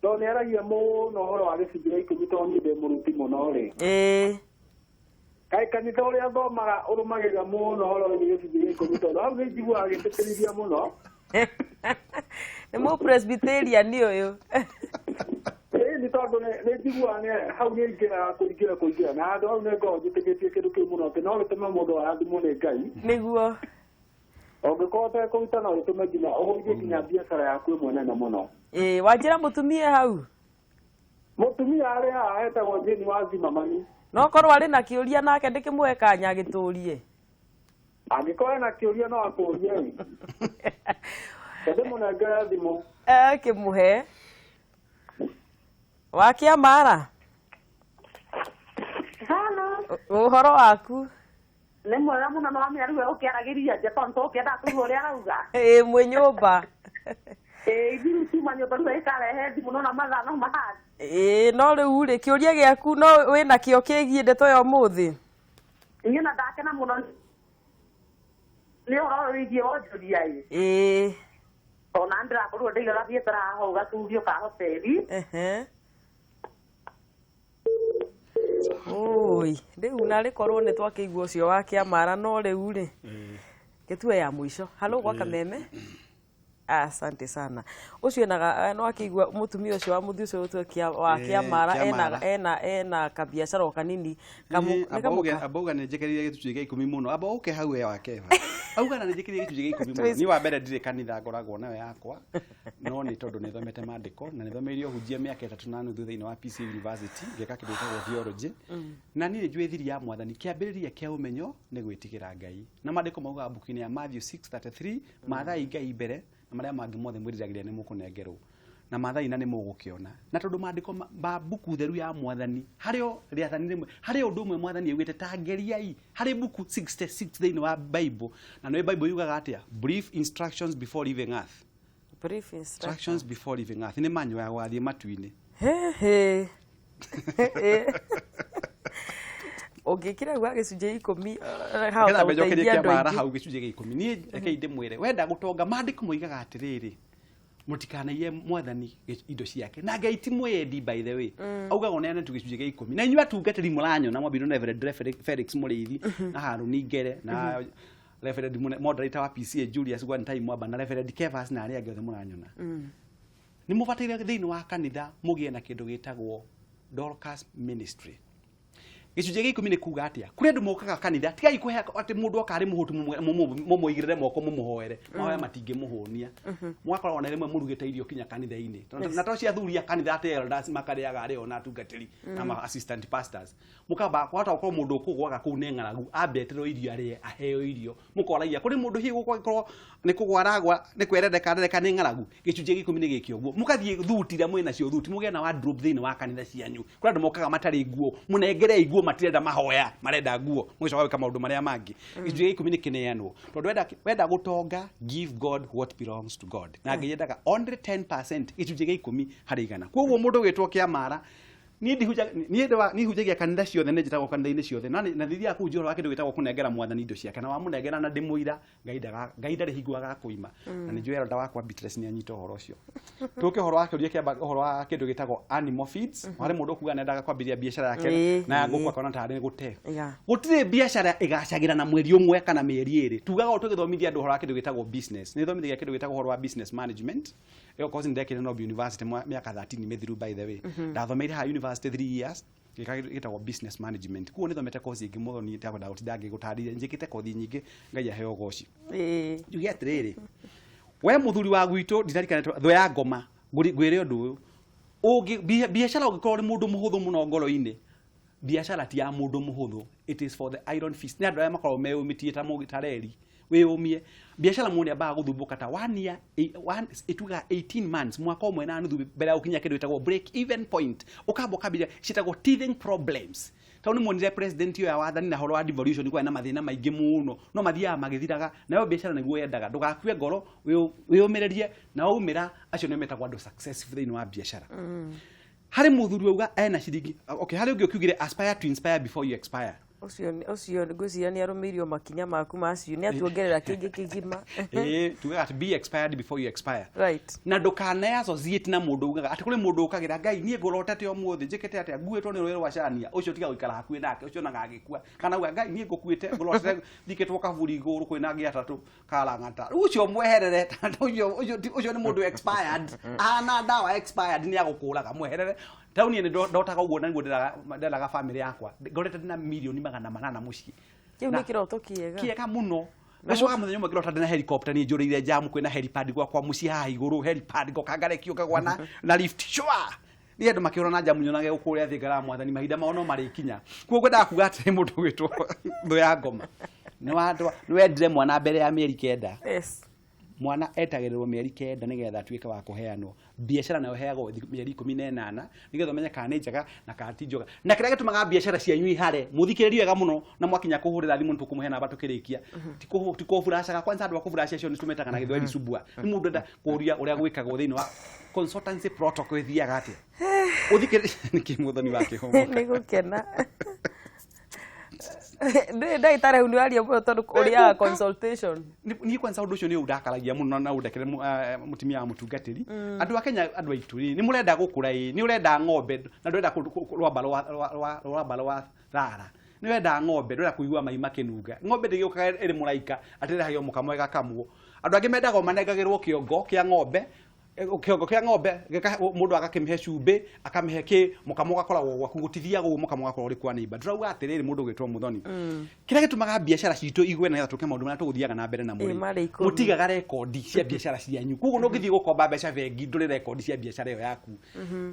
Tondũ nĩaragia mũno ũhoro wa gĩcunjĩ gĩa ikũmi tondũ niĩ ndĩ mũruti mũno rĩ. Ĩĩ. Kaĩ kanitha ũrĩa thomaga ũrũmagĩrĩra mũno ũhoro wĩgiĩ gĩcunjĩ gĩa ikũmi tondũ hau nĩnjiguaga agĩtĩtĩrithia mũno. Nĩ mũ-Presbyterian ũyũ. Ĩĩ nĩ tondũ nĩnjiguaga hau nĩaingĩraga kũingĩra na handũ hau nĩngoragwo njĩtĩkĩtie kĩndũ kĩu mũno atĩ no gĩtũme mũndũ arathimwo nĩ Ngai. Nĩguo. Ũngĩkorwo ũtekũruta no gĩtũme nginya ũhũithie nginya biacara yaku ĩmwe nene mũno. Ĩĩ wanjĩra mũtumia hau? Mũtumia arĩ haha etagwo Jane wa Zimamani. No korwo arĩ na kĩũria nake ndĩkĩmũhe kanya agĩtũrie. Angĩkorwo ena kĩũria no akũrie. Ndĩmũnengere thimũ. Kĩmũhe. Wa Kĩamara. Halo. Ũhoro waku? Nĩ mwega mũno no wamenya rĩu ũkĩaragĩria nja tondũ tũkĩendaga kũigua ũrĩa arauga. Ĩĩ mwĩ nyũmba. Ĩĩ ithuĩ rĩu tuma nyũmba rĩu ĩkarehe thimũ no na mathaa no mahana. Ĩĩ no rĩu rĩ kĩũria gĩaku no wĩna kĩo kĩgiĩ ndeto ya ũmũthĩ? Niĩ na ndakena mũno nĩ ũhoro wĩgiĩ wonjoria ĩ. Ĩĩ. Ona ndĩrakorirwo ndĩigaga biacara hau gacurio ka hoteli. Ehe. Oi, rĩu narĩ korwo nĩ twakĩigua ũcio wa Kĩamara no rĩu rĩ gĩtue ya mũico. Halo gwa Kameme. Asante sana. Ũcio enaga no akĩigua mũtumia ũcio wa mũthuri ũcio ũtue wa Kĩamara ena kabiacara o kanini. Abauga nĩ njĩkĩrire gĩcunjĩ gĩa ikũmi mũno. Aba ũke hau we wa Keba. Auga na nĩ njĩkĩrire gĩcunjĩ gĩa ikũmi mũno. Niĩ wa mbere ndirĩ kanitha ngoragwo nayo yakwa. No nĩ tondũ nĩ thomete maandĩko na nĩ thomeire ũhunjia mĩaka 3.5 thĩinĩ wa PCA University ngĩka kĩndũ gĩtagwo theology. Na niĩ nĩ njũĩ thiri ya mwathani kĩambĩrĩria kĩa ũmenyo nĩ gwĩtigĩra Ngai. Na maandĩko maugaga mbuku-inĩ ya Matthew 6:33 maathai Ngai mbere na marĩa mangĩ mothe mwĩriragĩria nĩ mũkũnengerwo. Na maathai na nĩ mũgũkĩona. Na tondũ maandĩko ma mbuku theru ya mwathani harĩ o rĩathani rĩmwe harĩ ũndũ ũmwe mwathani augĩte ta ngeriai harĩ mbuku 66 thĩinĩ wa Bible. Na nĩ Bible yugaga atĩa? Brief instructions before leaving earth. Brief instructions before leaving earth. Nĩ manyo ya gwathiĩ matu-inĩ. He. Ũngĩkĩra gwa gĩcunjĩ ikũmi hau ũteithia andũ aingĩ. Hau gĩcunjĩ gĩa ikũmi. Niĩ rekei ndĩmwĩre wenda gũtonga maandĩko moigaga atĩrĩrĩ mũtikanaiye mwathani indo ciake na Ngai ti mwendi by the way. Augaga ũneane tu gĩcunjĩ gĩa ikũmi. Na inyuĩ atungatĩri mũranyona mwambirwo na Reverend Felix Mũrĩithi na Harũni Ngere na Reverend moderator wa PCA Julius Gwantai Mwamba na Reverend Kevas na arĩa angĩ othe mũranyona. Nĩ mũbataire thĩinĩ wa kanitha mũgĩe na kĩndũ gĩtagwo Dorcas Ministry. Gĩcunjĩ gĩa ikũmi nĩ kuga atĩa? Kũrĩ andũ mokaga kanitha tigai kũhe atĩ mũndũ oka arĩ mũhũtu mũmũigĩrĩre moko mũmũhoere mahoya matingĩmũhũnia. Mũgakorwo ona rĩmwe mũrugĩte irio kinya kanitha-inĩ. Na to cia athuri a kanitha atĩ elders makarĩaga arĩ o na atungatĩri na assistant pastors. Mũkamba kwahota gũkorwo mũndũ ũkũgwaga kũu nĩ ng'aragu ambeterwo irio arĩe aheo irio. Mũkoragia kũrĩ mũndũ hihi gũkorwo nĩ kũgwa aragwa nĩ kwerereka arereka nĩ ng'aragu. Gĩcunjĩ gĩa ikũmi nĩ gĩkĩ ũguo. Mũgathiĩ thuti iria mwĩ nacio thuti mũgĩe na wardrobe thĩinĩ wa kanitha cianyu. Kũrĩ andũ mokaga matarĩ nguo mũnengerei nguo matirenda mahoya marenda nguo mũgĩcoka gwĩka maũndũ marĩa mangĩ. Gĩcunjĩ gĩa ikũmi nĩ kĩneanwo tondũ wenda gũtonga give God what belongs to God. Na Ngai endaga only 10% gĩcunjĩ gĩa ikũmi harĩ igana. Koguo mũndũ ũgĩtwo Kĩamara Niĩ niĩ hunjagia kanitha ciothe, nĩ njĩtagwo kanitha-inĩ ciothe, na thithiaga kũhunjia ũhoro wa kĩndũ gĩtagwo kũnengera mwathani indo ciake, na wamũnengera na ndĩmũira Ngai ndaga Ngai ndarĩ hingo agakũima. Na nĩ njũĩ elder wakwa Beatrice nĩ anyita ũhoro ũcio. Tũke ũhoro wa kĩũria kĩa ũhoro wa kĩndũ gĩtagwo animal feeds. Harĩ mũndũ ũkuga nendaga kwambĩrĩria biacara yake na ya ngũkũ, akona tarĩ gũte. Gũtirĩ biacara ĩgacagĩra na mweri ũmwe kana mĩeri 2. Tugaga ũũ tũgĩthomithia andũ ũhoro wa kĩndũ gĩtagwo business. Nĩ thomithagia kĩndũ gĩtagwo ũhoro wa business management. Ĩyo course nĩ ndekire Nairobi University mĩaka 13 mĩthiru, by the way. Ndathomeire haha university 3 years, gĩka gĩtagwo business management. Koguo nĩ thomete course ĩngĩ mũno, niĩ itakwenda gũtinda ngĩgũtarĩria. Njĩkĩte kothi nyingĩ, Ngai aheo goci. Njuge atĩrĩrĩ, we mũthuri wa gwitũ, nditarikana thũ ya ngoma, ngwĩre ũndũ ũyũ. Ũngĩ biacara, ũngĩkorwo ũrĩ mũndũ mũhũthũ mũno ngoro-inĩ, biacara ti ya mũndũ mũhũthũ. It is for the iron fist. Nĩ andũ arĩa makoragwo meyũmĩtie ta mũgĩ ta reri wĩyũmie. Biacara mũndũ nĩambaga gũthumbũka ta one year, one, ĩtugaga 18 months, mwaka ũmwe na nuthu, mbere ya gũkinya kĩndũ gĩtagwo break even point. Ũkamba ũkambĩrĩria ciĩtagwo teething problems. Tondũ nĩ muonire president ĩyo ya wathani na ũhoro wa devolution kwarĩ na mathĩna maingĩ mũno, no mathiaga magĩthiraga. Nayo biacara nĩguo yendaga ndũgakue ngoro, wĩyũmĩrĩrie, na waumĩra acio nĩo metagwo andũ successful thĩinĩ wa biacara. Harĩ mũthuri wauga ena ciringi, okay, harĩ ũngĩ ũkiugire aspire to inspire before you expire. Ũcio ngwĩciria nĩ arũmĩirio makinya maku macio, nĩ atuongerera kĩngĩ kĩgima. Ĩĩ, tugaga atĩ be expired before you expire. Na ndũkane associate na mũndũ ugaga atĩ kũrĩ mũndũ ũkagĩra Ngai, niĩ ngũrotete ũmũthĩ njĩkĩte atĩa, nguĩtwo nĩ rũĩ rwa cania. Ũcio tiga gũikara hakuhĩ nake, ũcio onaga agĩkua. Kana uga Ngai, niĩ ngũkuĩte, ngũrotete thikĩtwo kaburi igũrũ kwĩna angĩ atatũ karang'ata. Rĩu ũcio mweherere, tondũ ũcio nĩ mũndũ expired, ahana ndawa expired, nĩ agũkũraga, mweherere. Tau niĩ nĩ ndotaga ũguo, na nĩguo ndĩraga family yakwa. Ngorete ndĩna mirioni 800 mũciĩ. Kĩu nĩ kĩroto kĩega. Kĩega mũno. Ngacoka mũthenya ũmwe ngĩrota ndĩna helicopter, niĩ njũrĩire jamu, kwĩna helipad gwakwa mũciĩ haha igũrũ, helipad ngoka ngarekio ngagwa na lift sure. Niĩ andũ makĩhũra na njamu nyonage kũrĩa thĩ, ngara mwathani, mahinda mao no marĩkinya. Kuo ngwendaga kuga atĩrĩ, mũndũ ũgwĩtwo thũ ya ngoma, nĩ wendire mwana mbere ya mĩeri 9. Mwana etagĩrĩrwo mĩeri 9 nĩgetha atuĩke wa kũheanwo. Biacara nayo heagwo mĩeri 18 nĩgetha ũmenye kana nĩ njega na kana ti njega. Na kĩrĩa gĩtũmaga biacara cianyu ihare, mũthikĩrĩrie wega mũno, na mwakinya kũhũrĩra thimũ nĩ tũkũmũhe namba tũkĩrĩkia. Ti kũburacaga kwanza. Andũ a kũburaca acio nĩ tũmetaga na Gĩthweri subua. Nĩ mũndũ enda kũria ũrĩa gwĩkagwo thĩinĩ wa consultancy protocol ĩthiaga atĩa. Ũthikĩrĩrie nĩkĩ mũthoni wa kĩhũmũka. Nĩ gũkena. Ndĩ ndagĩtarĩ, hau nĩ waria mũno tondũ ũrĩaga consultation. Niĩ kwanza ũndũ ũcio nĩ ũndakaragia mũno, na ũndekere mũtumia wa mũtungatĩri. Andũ a Kenya, andũ aitũ rĩ, nĩ mũrenda gũkũra ĩ, nĩ ũrenda ng'ombe na ndũrenda rwamba rwa thara. Nĩ ũrenda ng'ombe, ndũrenda kũigua mai makĩnunga. Ng'ombe ndĩgĩũkaga ĩrĩ mũraika atĩ ĩrehagĩrwo mũkamo ĩgakamwo. Andũ angĩ mendaga o manengagĩrwo kĩongo kĩa ng'ombe, kĩongo kĩa ng'ombe mũndũ agakĩmĩhe cumbĩ, akamĩhe kĩ, mũkamo ũgakoragwo gwaku. Gũtithiaga ũguo, mũkamo ũgakorwo ũrĩ kwa neighbor. Ndĩrauga atĩrĩrĩ, mũndũ ũgwĩtwo mũthoni, kĩrĩa gĩtũmaga biacara citũ igwe na nĩgetha tũke maũndũ marĩa tũgũthiaga na mbere namo rĩ, marĩ 10. Mũtigaga rekondi cia biacara cianyu. Koguo no ũngĩthiĩ gũkomba mbeca bengi, ndũrĩ rekondi cia biacara ĩyo yaku.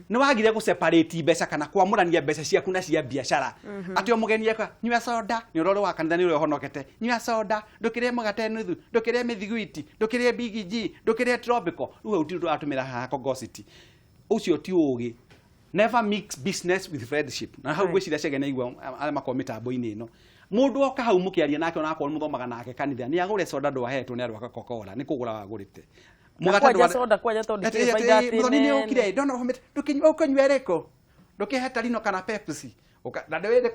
Nĩ wagire gũ separate mbeca kana kwamũrania mbeca ciaku na cia biacara. Atĩ o mũgeni eka, nyua soda, nĩ ũrĩa ũrĩ wa kanitha, nĩ ũrĩa ũhonokete, nyua soda, ndũkĩrĩe mũgate nuthu, ndũkĩrĩe mĩthiguiti, ndũkĩrĩe Big G, ndũkĩrĩe Tropical. Rĩu hau ti tũratũmĩra haha Kongosity. Ũcio ti ũgĩ. Never mix business with friendship. Na hau ngwĩciria Chege nĩ aigua arĩa makoragwo mĩtambo-inĩ ĩno. Mũndũ oka hau mũkĩaria nake, onakorwo nĩ mũthomaga nake kanitha, nĩ agũre soda, ndwahetwo nĩ andũ a Coca-Cola, nĩ kũgũra wagũrĩte. Na kwanja soda, kwanja tondũ ndikĩrĩ baida atĩ Mũthoni nĩ nene. ũkire ndona ũhomete, ndũkĩnyua, ũkũnyua ĩrĩkũ? Ndũkĩhe Tarino kana Pepsi? Na ndĩwĩrĩ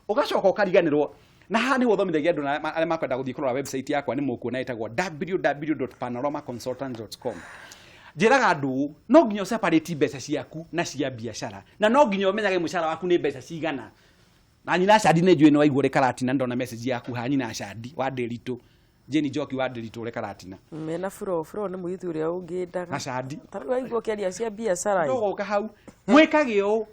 ũgacoka ũkariganĩrwo. Na haha nĩho ũthomithagia andũ, na arĩa makwenda gũthiĩ kũrora website yakwa nĩ mũkuona ĩtagwo www.panoramaconsultants.com. Njĩraga andũ ũũ, no nginya ũseparate mbeca ciaku na cia biacara, na no nginya ũmenyage mũcara waku nĩ mbeca cigana. Na nyina Shadi, nĩ njũĩ nĩ waigua ũrĩ karatina, ndona message yaku haha. Nyina Shadi wa Ndĩritũ, Jane Njoki wa Ndĩritũ, ũrĩ karatina. Mena Furo, Furo nĩ mũirĩtu ũrĩa ũngĩndaga. Na Shadi. Ta rĩu waigua ũkĩaria cia biacara ĩ. Ndũgoka hau mwĩkage ũũ,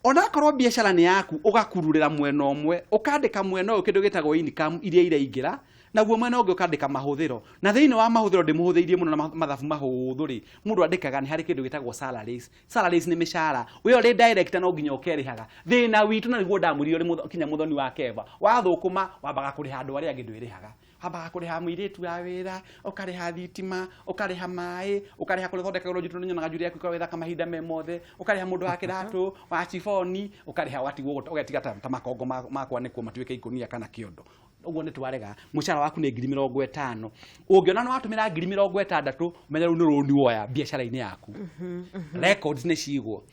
onakorwo biacara nĩ yaku, ũgakururĩra mwena ũmwe, ũkandĩka mwena ũyũ kĩndũ gĩtagwo income iria iraingĩra, naguo mwena ũngĩ ũkandĩka mahũthĩro. Na thĩinĩ wa mahũthĩro, ndĩmũhũthĩirie mũno na mathabu mahũthũ rĩ, mũndũ andĩkaga nĩ harĩ kĩndũ gĩtagwo salaries. Salaries nĩ mĩcara. We ũrĩ director, no nginya ũkerĩhaga. Thĩna witũ, na nĩguo ndamwĩrire ũrĩ kinya mũthoni wa Keva, wathũkũma wambaga kũrĩha andũ arĩa angĩ, ndwĩrĩhaga. Wambaga kũrĩha mũirĩtu wa wĩra, ũkarĩha thitima, ũkarĩha maĩ, ũkarĩha kũrĩa ũthondekagĩrwo njuĩrĩ, tondũ nyonaga njuĩrĩ yaku ĩkoragwo ĩthaka mahinda me mothe, ũkarĩha mũndũ wa kĩratũ wa chiboni, ũkarĩha, ũgatigwo ũgetiga ta makongo ma kwanĩkwo matuĩke ikũnia kana kĩondo. Ũguo nĩ twarega. Mũcara waku nĩ 50,000, ũngĩona nĩ watũmĩra 60,000, menya rĩu nĩ rũni woya biacara-inĩ yaku. Records nĩ cigwo.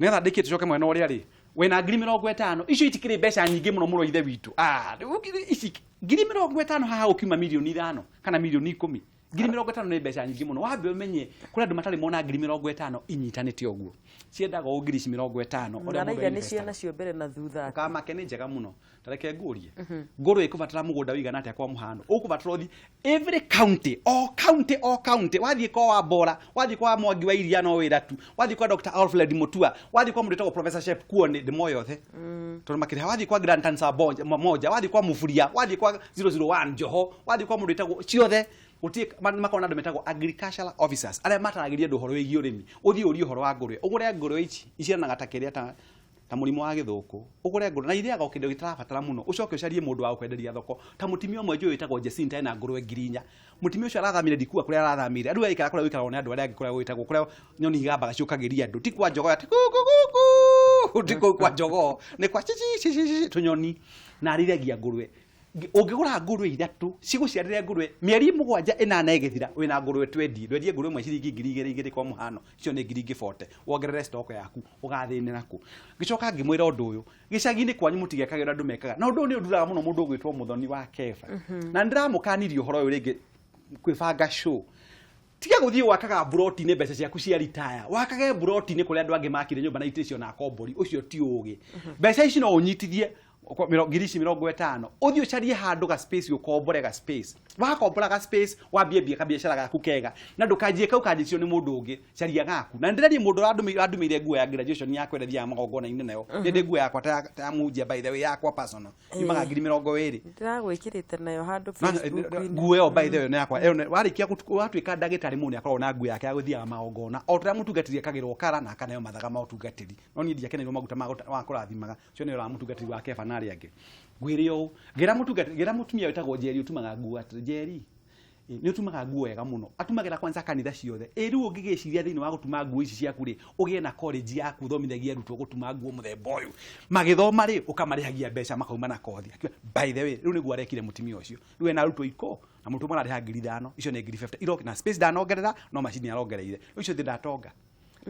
Nĩgetha ndĩkie tũcoke mwena ũrĩa rĩ wĩna 50,000 icio itikĩrĩ mbeca nyingĩ mũno mũno ithe witũ. Rĩu ici 50,000 haha ũkiuma 5 milioni kana 10 milioni. 50,000 nĩ mbeca nyingĩ mũno. Wambe ũmenye kũrĩ andũ matarĩ mona 50,000 inyitanĩte ũguo, ciendaga ũũ ngiri ici 50 ũrĩa mũndũ Araiga nĩ investaga. ciana cio mbere na thutha. Ũkamake nĩ njega mũno. Tareke ngũrie, ngũrwe ĩkũbatara mũgũnda ũigana atĩa? Kwa mũhano, ũkũbatara ũthi every county, o county, o county, wathiĩ kwa Wambora, wathiĩ kwa Mwangi wa Iria, no wĩra tu, wathiĩ kwa Dr. Alfred Mutua, wathiĩ kwa mũndũ wĩtagwo Professor Shep Kuoni, ndĩmoĩ othe tondũ makĩrĩha, wathiĩ kwa Grantan Sabonja Moja, wathiĩ kwa Muburia, wathiĩ kwa 001 Joho, wathiĩ kwa mũndũ wĩtagwo ciothe, gũtirĩ makoragwo na andũ metagwo agricultural officers arĩa mataragĩria andũ ũhoro wĩgiĩ ũrĩmi. Ũthiĩ ũrie ũhoro wa ngũrwe, ũgũre ngũrwe ici iciaranaga ta kĩrĩa ta mũrimũ wa gĩthũkũ, ũgũre ngũrwe na irĩaga o kĩndũ gĩtarabatara mũno, ũcoke ũcarie mũndũ wa gũkwenderia thoko, ta mũtumia ũmwe njũĩ wĩtagwo Jacinta, ena ngũrwe 4,000. Mũtumia ũcio arathamire, ndikuga kũrĩa arathamire, rĩu aikara kũrĩa gũikaragwo nĩ andũ arĩa angĩ, kũrĩa gwĩtagwo kũrĩa nyoni igambaga ciũkagĩria andũ, ti kwa jogoo, ati kuku kuku, ti kũu kwa jogoo, nĩ kwa cici cici cici tũnyoni, na arĩithagia ngũrwe. Ũngĩgũra ngũrwe ithatũ cigũciarĩre ngũrwe mĩeri 7 8 ĩgĩthira wĩna ngũrwe 20. Ndwendie ngũrwe ĩmwe ciringi 2,000 2,000 kwa mũhano, icio nĩ ngiri ingĩ 40, wongerere stock yaku, ũgathĩnĩra kũ? Ngĩcoka ngĩmwĩra ũndũ ũyũ, gĩcagi-inĩ kwanyu mũtigekage ũrĩa andũ mekaga, na ũndũ ũyũ nĩ ũnduraga mũno mũndũ ũgwĩtwo Mũthoni wa Keba, na nĩndĩramũkanirie ũhoro ũyũ rĩngĩ kwĩbanga show. Tiga gũthiĩ wakaga mburoti-inĩ mbeca ciaku cia ritaya, wakage mburoti-inĩ kũrĩa andũ angĩ makire nyũmba na itĩ icio na akombori. Ũcio ti ũgĩ. Mbeca ici no ũnyitithie ngiri ici 50, ũthiĩ ũcarie handũ ga space, ũkombore ga space. Wakombora ga space, wambie mbia kabiacara gaku kega, na ndũkanjie kau kanjĩtio nĩ mũndũ ũngĩ, caria gaku. Na ndĩrarie mũndũ ũrandũmĩire nguo ya graduation yakwa ĩrĩa thiaga magongona-inĩ nayo. Nĩ nguo yakwa ta ya mũhunjia, by the way, yakwa personal, yumaga 20,000. Ndĩragwĩkĩrĩte nayo handũ Facebook-inĩ. Nguo ĩyo, by the way, nĩ yakwa. Ĩyo warĩkia watuĩka ndagĩtarĩ, mũndũ nĩakoragwo na nguo yake ya gũthiaga magongona, o ta ũrĩa mũtungatĩri ekagĩrwo kara na akaneo mathaga ma ũtungatĩri. No niĩ ndiakeneirwo maguta ma kũrathimaga, ũcio nĩ ũramũtungatĩri wa Keba na arĩa angĩ. Ngwĩre ũũ, ngĩra mũtungatĩri, ngĩra mũtumia wĩtagwo Njeri ũtumaga nguo atĩrĩ, Njeri nĩ ũtumaga nguo wega mũno, atumagĩra kwanza kanitha ciothe. Ĩ rĩu ũngĩgĩciria thĩinĩ wa gũtuma nguo ici ciaku rĩ, ũgĩe na college yaku, ũthomithagie arutwo gũtuma nguo mũthemba ũyũ, magĩthoma rĩ, ũkamarĩhagia mbeca makauma na kothi. Akiuga, by the way, rĩu nĩguo arekire mũtumia ũcio. Rĩu ena arutwo iko na mũrutwo ũmwe ararĩha 5,000, icio nĩ 50,000 iroki na space ndanongerera, no macini arongereire. Rĩu icio ndatonga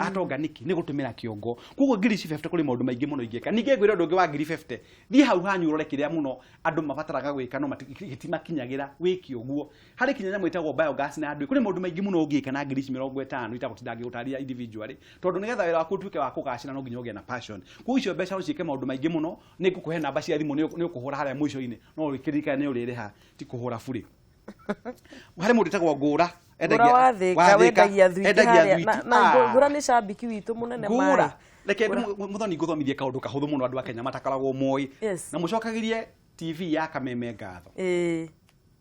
atonga nĩkĩ? Nĩ gũtũmĩra kĩongo. Koguo ngiri ici 50 kũrĩ maũndũ maingĩ mũno ingĩka. Ningĩ ngwĩre ũndũ ũngĩ wa 50,000, thiĩ hau hanyu ũrore kĩrĩa mũno andũ mabataraga gwĩka no gĩtimakinyagĩra, wĩke ũguo. Harĩ kinya nyamũ ĩtagwo biogas na andũ, kũrĩ maũndũ maingĩ mũno ũngĩka na ngiri ici 50, itagũtinda ngĩgũtarĩria individually, tondũ nĩgetha wĩra waku ũtuĩke wa kũgacĩra no nginya ũgĩe na passion. Koguo icio mbeca no ciĩke maũndũ maingĩ mũno. Nĩ ngũkũhe namba cia thimũ, nĩ ũkũhũra harĩa mũico-inĩ, no ũkĩririkane nĩ ũrĩrĩha, ti kũhũra burĩ. Harĩ mũndũ wĩtagwo Ngũra. Ngũra wa Thĩka wendagia thwiti endagia harĩa thwiti. na Ngũra nĩ cambiki witũ mũnene. Ngũra Maĩ. Reke Mũthoni ngũthomithie kaũndũ kahũthũ mũno andũ a Kenya matakoragwo moĩ. Na mũcokagĩrie TV ya Kameme ngatho,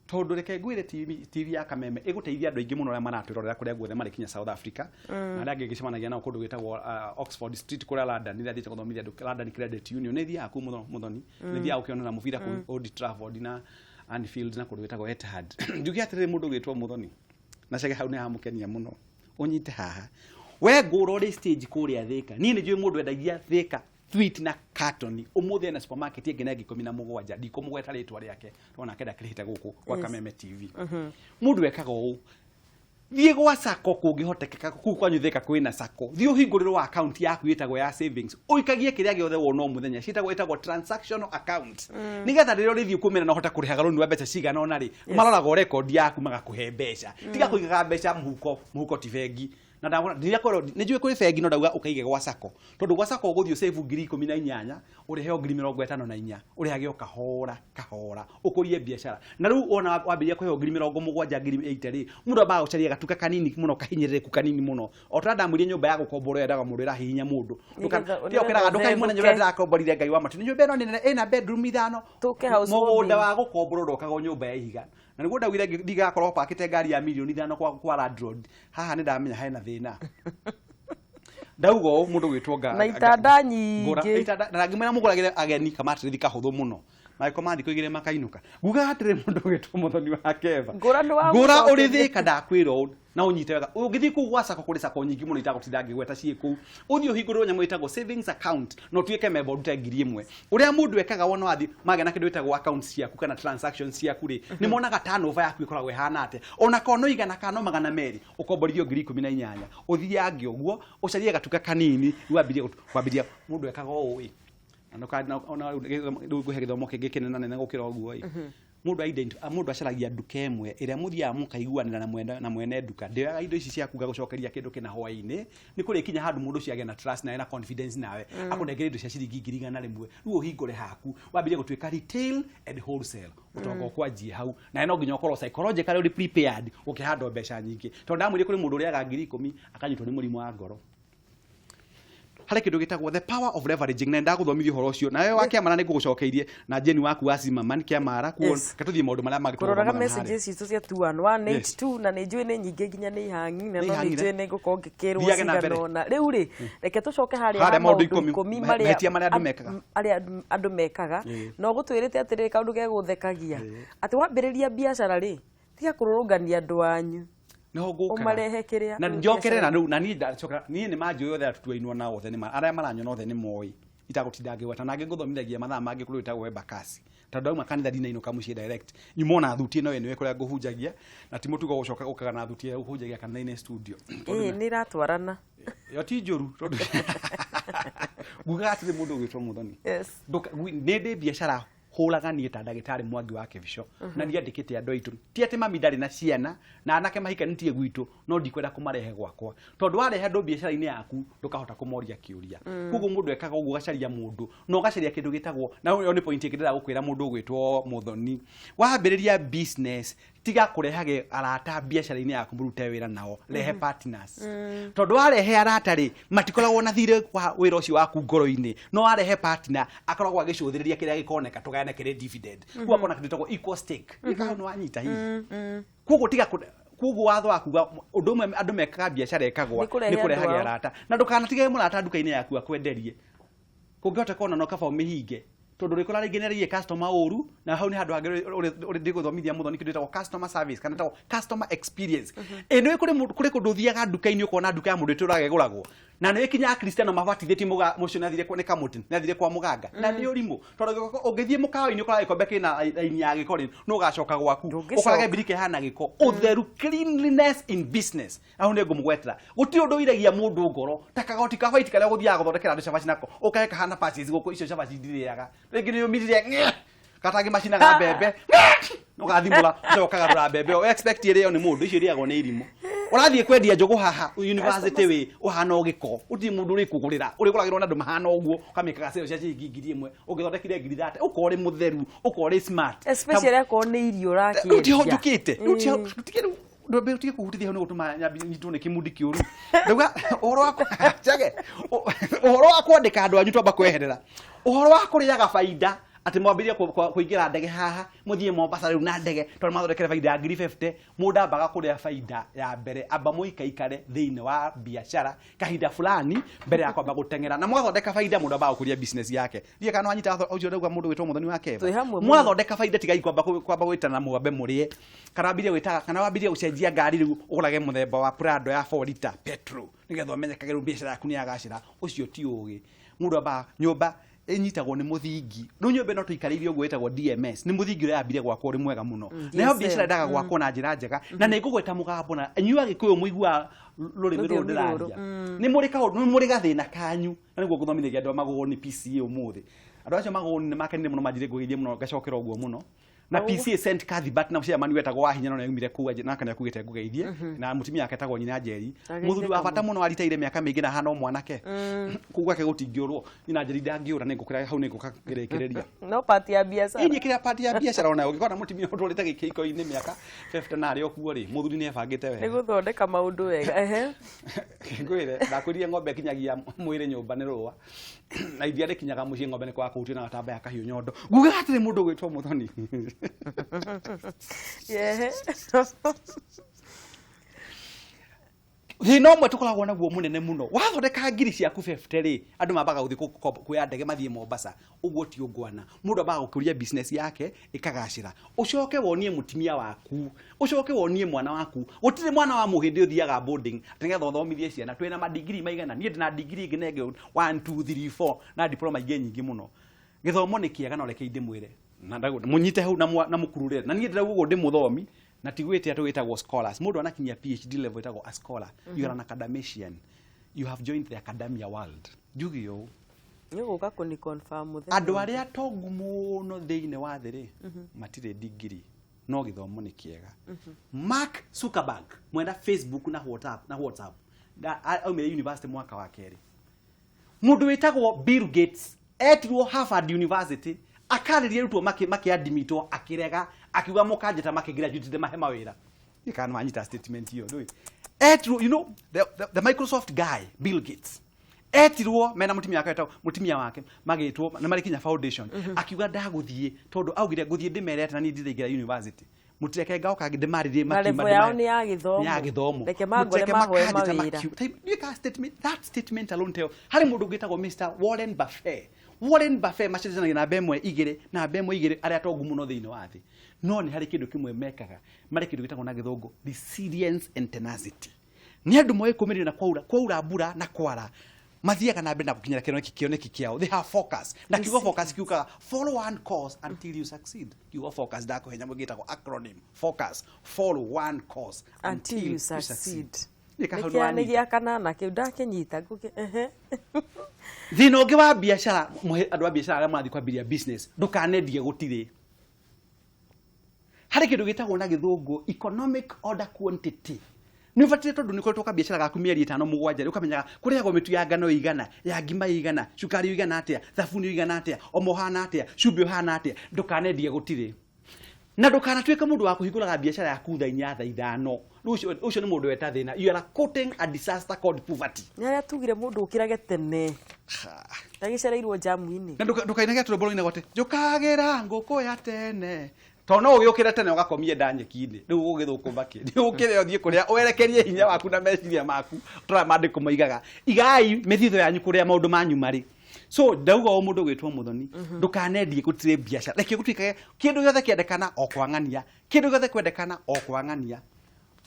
tondũ reke ngwĩre, TV ya Kameme ĩgũteithia andũ aingĩ mũno arĩa maratwĩrorera kũrĩa guothe marĩ, kinya South Africa na arĩa angĩ ngĩcemanagia nao kũndũ gwĩtagwo Oxford Street kũrĩa London. Rĩrĩa thiĩte gũthomithia andũ London Credit Union, nĩ thiaga kũu mũno. Mũthoni, nĩ thiaga gũkĩonera mũbira kũu Old Trafford na Anfield na kũndũ gwĩtagwo Etihad. Njuge atĩrĩrĩ, mũndũ ũgwĩtwo Mũthoni na cege hau nĩ hamũkenia mũno, ũnyite haha we ngũra ũrĩ stage kũrĩa Thĩka. Niĩ nĩ njũĩ mũndũ endagia Thĩka sweet na carton, ũmũthĩ ena supermarket ĩngĩ na ĩngĩ 17, ndikũmũgweta rĩtwa rĩake tondũ nake ndakĩrĩhĩte gũkũ gwa Kameme TV. Mũndũ ekaga ũũ, thiĩ gwa sacco kũngĩhotekeka, kũu kwanyu Thĩka kwĩna sacco, thiĩ ũhingũrĩrwo account yaku ĩtagwo ya savings, ũikagie kĩrĩa gĩothe wona o mũthenya, ciĩtagwo ĩtagwo transactional account, nĩgetha rĩrĩa ũrĩthiĩ kũmĩra na ũhote kũrĩhaga rũni rwa mbeca cigana ũna rĩ, maroraga record yaku magakũhe mbeca. Tiga kũigaga mbeca mũhuko. Mũhuko ti bengi. Na ndagũra ndirakorwo nĩ njũĩ kũrĩ bengi, no ndauga ũkaige gwa sacco, tondũ gwa sacco ũgũthiĩ ũsave 18,000, ũrĩheo 54,000, ũrĩhage o kahora kahora, ũkũrie biacara. Na rĩu wona wambĩrĩria kũheo 70,000, 80,000 rĩ, mũndũ ambaga gũcaria gatuka kanini mũno, kahinyĩrĩrĩku kanini mũno, o ta ndamwĩrie nyũmba ya gũkomborwo yendaga mũndũ ĩrahihinya mũndũ. Nĩgetha Ũkĩraga ndũkai mũthenya ũrĩa ndĩrakomborire Ngai wa matu, nĩ nyũmba ĩno nĩ nene, ĩna bedroom ithano. Tũke house Mũgũnda warming. wa gũkomborwo ndwakagwo nyũmba ya ihiga. Na nĩguo ndaugire ndigakorwo pakĩte ngari ya 5 milioni kwa landlord haha, nĩ ndamenya hena thĩna. Ndauga ũũ, mũndũ gwĩtwo Na itanda ngũra nyingĩ. Itanda, na ngĩmwĩra mũgũragĩre ageni kamatĩrĩthi kahũthũ mũno. Magĩkoma thikũ 2 makainũka. Ngugaga atĩrĩ mũndũ ũgĩtwo Muthoni wa Keva. Ngũra ũrĩ Thĩka ndakwĩra ũũ na ũnyite wega. Ũngĩthiĩ kũu gwa sacco kũrĩ sacco nyingĩ mũno itagũtinda ngĩgweta ciĩ kũu. Ũthiĩ ũhingũrĩrwo nyamũ ĩtagwo savings account na ũtuĩke member ũrute 1,000. Ũrĩa mũndũ ekaga wona wathiĩ magĩa na kĩndũ gĩtagwo accounts ciaku kana transactions ciaku rĩ, nĩ monaga turnover yaku ĩkoragwo ĩhana atĩa. Ona korwo no 100 kana no 200 ũkomborithio 18,000. Ũthiange ũguo ũcarie gatuka kanini wambirie kwambiria mũndũ ekaga ũũ ĩ. Na rĩu ngũhe gĩthomo kĩngĩ kĩnene nene gũkĩra ũguo ĩ. Mũndũ acaragia nduka ĩmwe ĩrĩa mũthiaga mũkaiguanĩra na mwene nduka. Ndĩoyaga indo ici ciaku ngagũcokeria kĩndũ kĩna hwaĩ-inĩ. Nĩ kũrĩkinya handũ mũndũ ũcio agĩe na trust nawe na confidence nawe. Akũnengere indo cia ciringi 100,000. Rĩu ũhingũre haku wambirie gũtuĩka retail and wholesale. Ũtonga ũkwanjie hau. Nawe no nginya ũkorwo psychologically ũrĩ prepared ũkĩhandwo mbeca nyingĩ. Tondũ ndamwĩrire kũrĩ mũndũ ũrĩaga 10,000 akanyitwo nĩ mũrimũ wa ngoro. Harĩ kĩndũ gĩtagwo the power of leveraging na ndagũthomithia ũhoro ũcio nawe wa Kĩamara nĩ ngũgũcokeirie na Jane waku wa Zimmerman Kĩamara kuo katũthiĩ maũndũ marĩa mangĩ kũroraga messages citũ cia 21182 na nĩ njũĩ nĩ nyingĩ nginya nĩ ihangi na no nĩ njũĩ nĩ ngũkorwo ngĩkĩrwo cigana ũna. Rĩu rĩ reke tũcoke harĩa maũndũ 10 marĩa arĩa andũ mekaga na ũgũtwĩrĩte atĩrĩrĩ kaũndũ gegũthekagia atĩ wambĩrĩria biacara rĩ tiga kũrũrũngania andũ anyu umarehe kiria na njokere na na ni ndacokera ni ni manjũĩ othe atutuainwo na othe ni arĩa maranyona othe ni moĩ itagũtinda ngĩgweta na ngĩgũthomithagia mathaa mangĩ kũrĩ wĩtagwo Embakasi tondũ ndauma kanitha ndinainũka mũciĩ direct nyuma ona thuti ĩno ĩnĩwe kũrĩa ngũhunjagia na ti mũtugo gũcoka gũkaga na thuti ĩrĩa ngũhunjagia kanitha-inĩ studio ĩĩ nĩ iratwarana yo ti njũru tondũ ngugaga atĩrĩ mũndũ ũgwĩtwo Muthoni nĩ ndĩ biacara hũraga niĩ ta ndagĩtarĩ Mwangi wa Kĩbico na ndiandĩkĩte andũ aitũ ti atĩ mami ndarĩ na ciana na anake mahikanĩtie gwitũ no ndikwenda kũmarehe gwakwa tondũ warehe andũ biacara-inĩ yaku ndũkahota kũmoria kĩũria. Koguo mũndũ ekaga ũguo ũgacaria mũndũ na ũgacaria kĩndũ gĩtagwo na ĩyo nĩ point ĩngĩ ndĩrenda gũkwĩra mũndũ ũgwĩtwo Muthoni. Wambĩrĩria business tiga kũrehage arata biacara-inĩ yaku mũrute wĩra nao rehe partners tondũ warehe arata rĩ matikoragwo na thirĩ wa wĩra ũcio waku ngoro-inĩ no warehe partner akoragwo agĩcũthĩrĩria kĩrĩa gĩkoneka tũgayane kĩrĩ dividend koguo akona kĩndũ gĩtagwo equal stake nĩ hau nĩ wanyita hihi koguo tiga koguo watho waku ũndũ ũmwe andũ mekaga biacara ĩkagwa nĩ kũrehage arata na ndũkanatigage mũrata nduka-inĩ yaku akwenderie kũngĩhota kuona no kaba ũmĩhinge tondũ rĩkora rĩngĩ nĩ arĩie customer ũru na hau nĩ handũ hangĩ ũrĩ ndĩgũthomithia Muthoni kĩndũ gĩtagwo customer service kana gĩtagwo customer experience. Ĩ nĩ kũrĩ kũndũ ũthiaga nduka-inĩ ũkona nduka ya mũndũ ĩtũraga ĩgũragwo na nĩ ĩkinya akristiano mabatithĩtie mũcio nĩ athire nĩ kamũtĩ nĩ athire kwa mũganga na nĩ ũrimũ tondũ ũngĩthiĩ mũkawa-inĩ ũkoraga gĩkombe kĩna raini ya gĩko rĩ no ũgacoka gwaku ũkorage mbirika ĩhana gĩko. Ũtheru, cleanliness in business hau nĩ ngũmũgwetera gũtirĩ ũndũ ũiragia mũndũ ngoro ta kagoti ka white karĩa ũgũthiaga gũthondekera andũ cabaci nako ũkahe kahana patches gũkũ icio cabaci ndirĩaga rĩngĩ nĩ ũmirire katangĩ macinaga mbembe ũgathimũra ũcoka ũkagarũra mbembe ĩyo expect ĩrĩo nĩ mũndũ icio irĩagwo nĩ irimũ. Ũrathiĩ kwendia njũgũ haha university wĩ ũhana o gĩko ũtirĩ mũndũ ũrĩkũgũrĩra ũrĩgũragĩrwo na andũ mahana ũguo ũkamĩkaga sale cia ciringi 1,000 ũngĩthondekire 30,000 ũkorwo ũrĩ mũtheru ũkorwo ũrĩ smart especially akorwo nĩ irio ũrakĩendia. Rĩu njũkĩte rĩu ndũmbe utige kũhutithia hau nĩ gũtũma nyitwo nĩ kĩmundi kĩũru. Ndauga ũhoro wa njage ũhoro wa kwandĩka andũ anyu twamba kweherera ũhoro wa kũrĩaga baida atĩ mwambĩrĩrie kũingĩra ndege haha mũthiĩ Mombasa rĩu na ndege tondũ mathondekere baida ya 50,000 mũndũ ambaga kũrĩa baida ya mbere amba mũikaikare thĩinĩ wa biacara kahinda fulani mbere ya kwamba gũteng'era na mwathondeka baida mũndũ ambaga gũkũria business yake. Ndiũĩ kana wanyita ũcio ndauga mũndũ wĩtwo Muthoni wa Keva. Mwathondeka baida tigai kwamba gwĩtana mwambe mũrĩe kana wambirie gwĩtaga kana wambirie gũcenjia ngari rĩu ũgũrage mũthemba wa Prado ya 4 liter petrol nĩgetha ũmenyekage rĩu biacara yaku nĩ yagacĩra. Ũcio ti ũgĩ. Mũndũ ambaga nyũmba ĩnyitagwo nĩ mũthingi rĩu nyũmba ĩno tũikarĩire ũguo ĩtagwo DMS nĩ mũthingi ũrĩa yambire gwakwo ũrĩ mwega mũno nayo biacara endaga gwakwo na njĩra njega na nĩ ngũgweta mũgambo na inyuĩ Agĩkũyũ mũiguaga rũrĩmĩ rũrũ ndĩraria nĩ mũrĩ kaũndũ nĩ mũrĩ gathĩna kanyu na nĩguo ngũthomithagia andũ a Magũgũni PCA ũmũthĩ. Andũ acio Magũgũni nĩ makenire mũno manjire ngũgeithie mũno ngacokera ũguo mũno na PCA St Cuthbert na chairman wetagwo wa hinya no nĩaumire kũu na kana kugĩte ngũgeithie na mũtumia wake etagwo Nyina Njeri mũthuri wa bata mũno aritaire mĩaka mĩingĩ na hana o mwanake kũu gwake gũtingĩũrwo Nyina Njeri ndangĩũra nĩ ngũkĩra hau nĩ ngũka ngĩrĩkĩrĩria no part ya biacara ĩĩ kĩrĩa part ya biacara ona ũngĩkona mũtumia ũtũrĩte gĩkĩiko-inĩ mĩaka 50 na arĩ o kuo rĩ mũthuri nĩ ebangĩte wega nĩ gũthondeka maũndũ wega. Ehe ngwĩre ndakwĩrire ng'ombe ĩkinyagia mwĩrĩ nyũmba nĩ rũa na iria rĩkinyaga mũciĩ ng'ombe nĩ kwaga kũhutio na gatambaya kahiũ nyondo. Ngugaga atĩrĩ mũndũ ũgwĩtwo Muthoni. Thĩna ũmwe tũkoragwo naguo mũnene mũno, wathondeka ngiri ciaku 50 rĩ, andũ mambaga gũthiĩ kuoya ndege mathiĩ Mombasa. Ũguo ti ũngwana. Mũndũ ambaga gũkũria business yake ĩkagacĩra, ũcoke wonie mũtumia waku, ũcoke wonie mwana waku. Gũtirĩ mwana wa mũhĩndĩ ũthiaga boarding atĩ nĩgetha ũthomithie ciana. Twĩna madigiri maigana? Niĩ ndĩna digiri ĩngĩ na ĩngĩ, 1 2 3 4, na diploma ingĩ nyingĩ mũno. Gĩthomo nĩ kĩega, no reke ndĩmwĩre na mũnyite hau na mũkururĩre. Na niĩ ndĩrauga ũguo ndĩ mũthomi, na ti gwĩte atĩ wĩtagwo scholars. Mũndũ anakinyia PhD level ĩtagwo a scholar. You are an academician, you have joined the academia world. Njuge ũũ, Nĩ gũka kũni confirm mũthenya. Andũ arĩa atongu mũno thĩinĩ wa thĩ rĩ, matirĩ digiri, no gĩthomo nĩ kĩega. Mark Zuckerberg, mwenda Facebook na WhatsApp, aumire university mwaka wa kerĩ. Mũndũ wĩtagwo Bill Gates etirwo Harvard University akarĩria arutwo makĩadimitwo, akĩrega, akiuga mũkanjĩta makĩgraduate ndĩmahe mawĩra. Kana manyita statement ĩyo ndũĩ? Etirwo, the Microsoft guy Bill Gates etirwo mena mũtumia wake, mũtumia wake, magĩtwo na marĩ kinya foundation, akiuga ndagũthiĩ tondũ augire ngũthiĩ ndĩmere atĩ na niĩ ndiraingĩra university, mũtireke ngaũka ndĩmarĩrie. Na level yao nĩ ya gĩthomo. Nĩ ya gĩthomo. Reke mangore Mũtireke mahoe makanjĩta mawĩra. Ndiũĩ kana statement, that statement alone tell harĩ mũndũ ũngĩ wĩtagwo Mr Warren Buffett. Warren Buffett macindanagia namba ĩmwe igĩrĩ, namba ĩmwe igĩrĩ, arĩa atongu mũno thĩinĩ wa thĩ. No nĩ harĩ kĩndũ kĩmwe mekaga, marĩ kĩndũ gĩtagwo na gĩthũngũ resilience and tenacity. Nĩ andũ moĩ kũmĩrĩria na kwaura mbura na kwara, mathiaga na mbere na gũkinyĩra kĩoneki kĩao. They have focus, na kiugo focus kiugaga follow one course until you succeed. Kiugo focus, ndakũhe nyamũ ĩngĩ ĩtagwo acronym focus: follow one course until you succeed. Nĩ kahau Nĩ kĩa- nĩ nĩwanyita. gĩa kanana kĩu ndakĩnyita ngũkĩ ehe. Thĩna ũngĩ wa biacara, andũ a biacara arĩa marathiĩ kwambĩrĩria business, ndũkanendie gũtirĩ. Harĩ kĩndũ gĩtagwo na gĩthũngũ economic order quantity. Nĩ ũbataire, tondũ nĩ ũkoretwo kabiacara gaku mĩeri 5 7 rĩ, ũkamenyaga kũrĩagwo mĩtu ya ngano ĩigana, ya ngima ĩigana, cukari ũigana atĩa, thabuni ũigana atĩa, omo ũhana atĩa, cumbĩ ũhana atĩa. Ndũkanendie gũtirĩ, na ndũkanatuĩke mũndũ wa kũhingũraga biacara yaku thaa 4, thaa 5. Rĩu ũcio nĩ mũndũ weta thĩna. You are quoting a disaster called poverty. Nĩ arĩa tugire mũndũ ũkĩrage tene ndagĩcereirwo jamu-inĩ. Na ndũkainage atĩ rwĩmbo rũinagwo atĩ njũkagĩra ngũkũ ya tene, tondũ no ũgĩũkĩre tene ũgakomie nda nyeki-inĩ. Rĩu ũgĩthũkũma kĩ? Nĩ ũkĩre ũthiĩ kũrĩa werekerie hinya waku na meciria maku. Tũrĩa maandĩko moigaga, igai mĩthithũ yanyu kũrĩa maũndũ manyu marĩ. So ndauga o mũndũ gwĩtwo Mũthoni, ndũkanendie gũtirĩ biacara. Reke gũtuĩkage kĩndũ gĩothe kĩendekana o kwang'ania, kĩndũ gĩothe kwendekana o kwang'ania.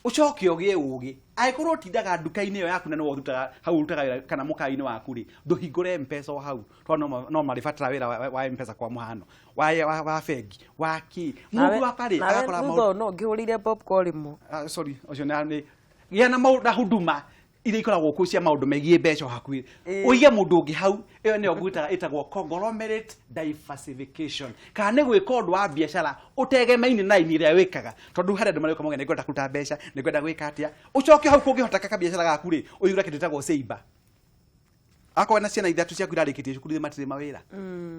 Ũcoke ũgĩe ũgĩ, angĩkorwo ũtindaga nduka-inĩ ĩyo yaku na nĩwe ũrutaga hau, ũrutaga wĩra kana mũkawa-inĩ waku rĩ, ndũhingũre Mpesa o hau, tondũ no marĩbatara wĩra wa Mpesa, kwa mũhano wa bengi wa kĩ mũndũ wa parĩ Nawe agakora thutha maũndũ. ũyũ no ngĩhũrĩire Bob Collymore. Ah, sorry, ũcio nĩ gĩa na maũndũ na huduma iria ikoragwo kuo cia maũndũ megiĩ mbeca o hakuhĩ. Ũige mũndũ ũngĩ hau. Ĩyo nĩyo ngwĩtaga ĩtagwo conglomerate diversification, kana nĩ gwĩka ũndũ wa biacara ũtegemaine na raini ĩrĩa wĩkaga, tondũ harĩ andũ marĩũka mauge nĩngwenda kũruta mbeca, nĩngwenda gwĩka atĩa. Ũcoke hau kũngĩhoteka kabiacara gaku rĩ, ũihũre kĩndũ gĩtagwo seiba. Akorwo na ciana ithatũ ciaku irarĩkĩtie cukuru matirĩ mawĩra,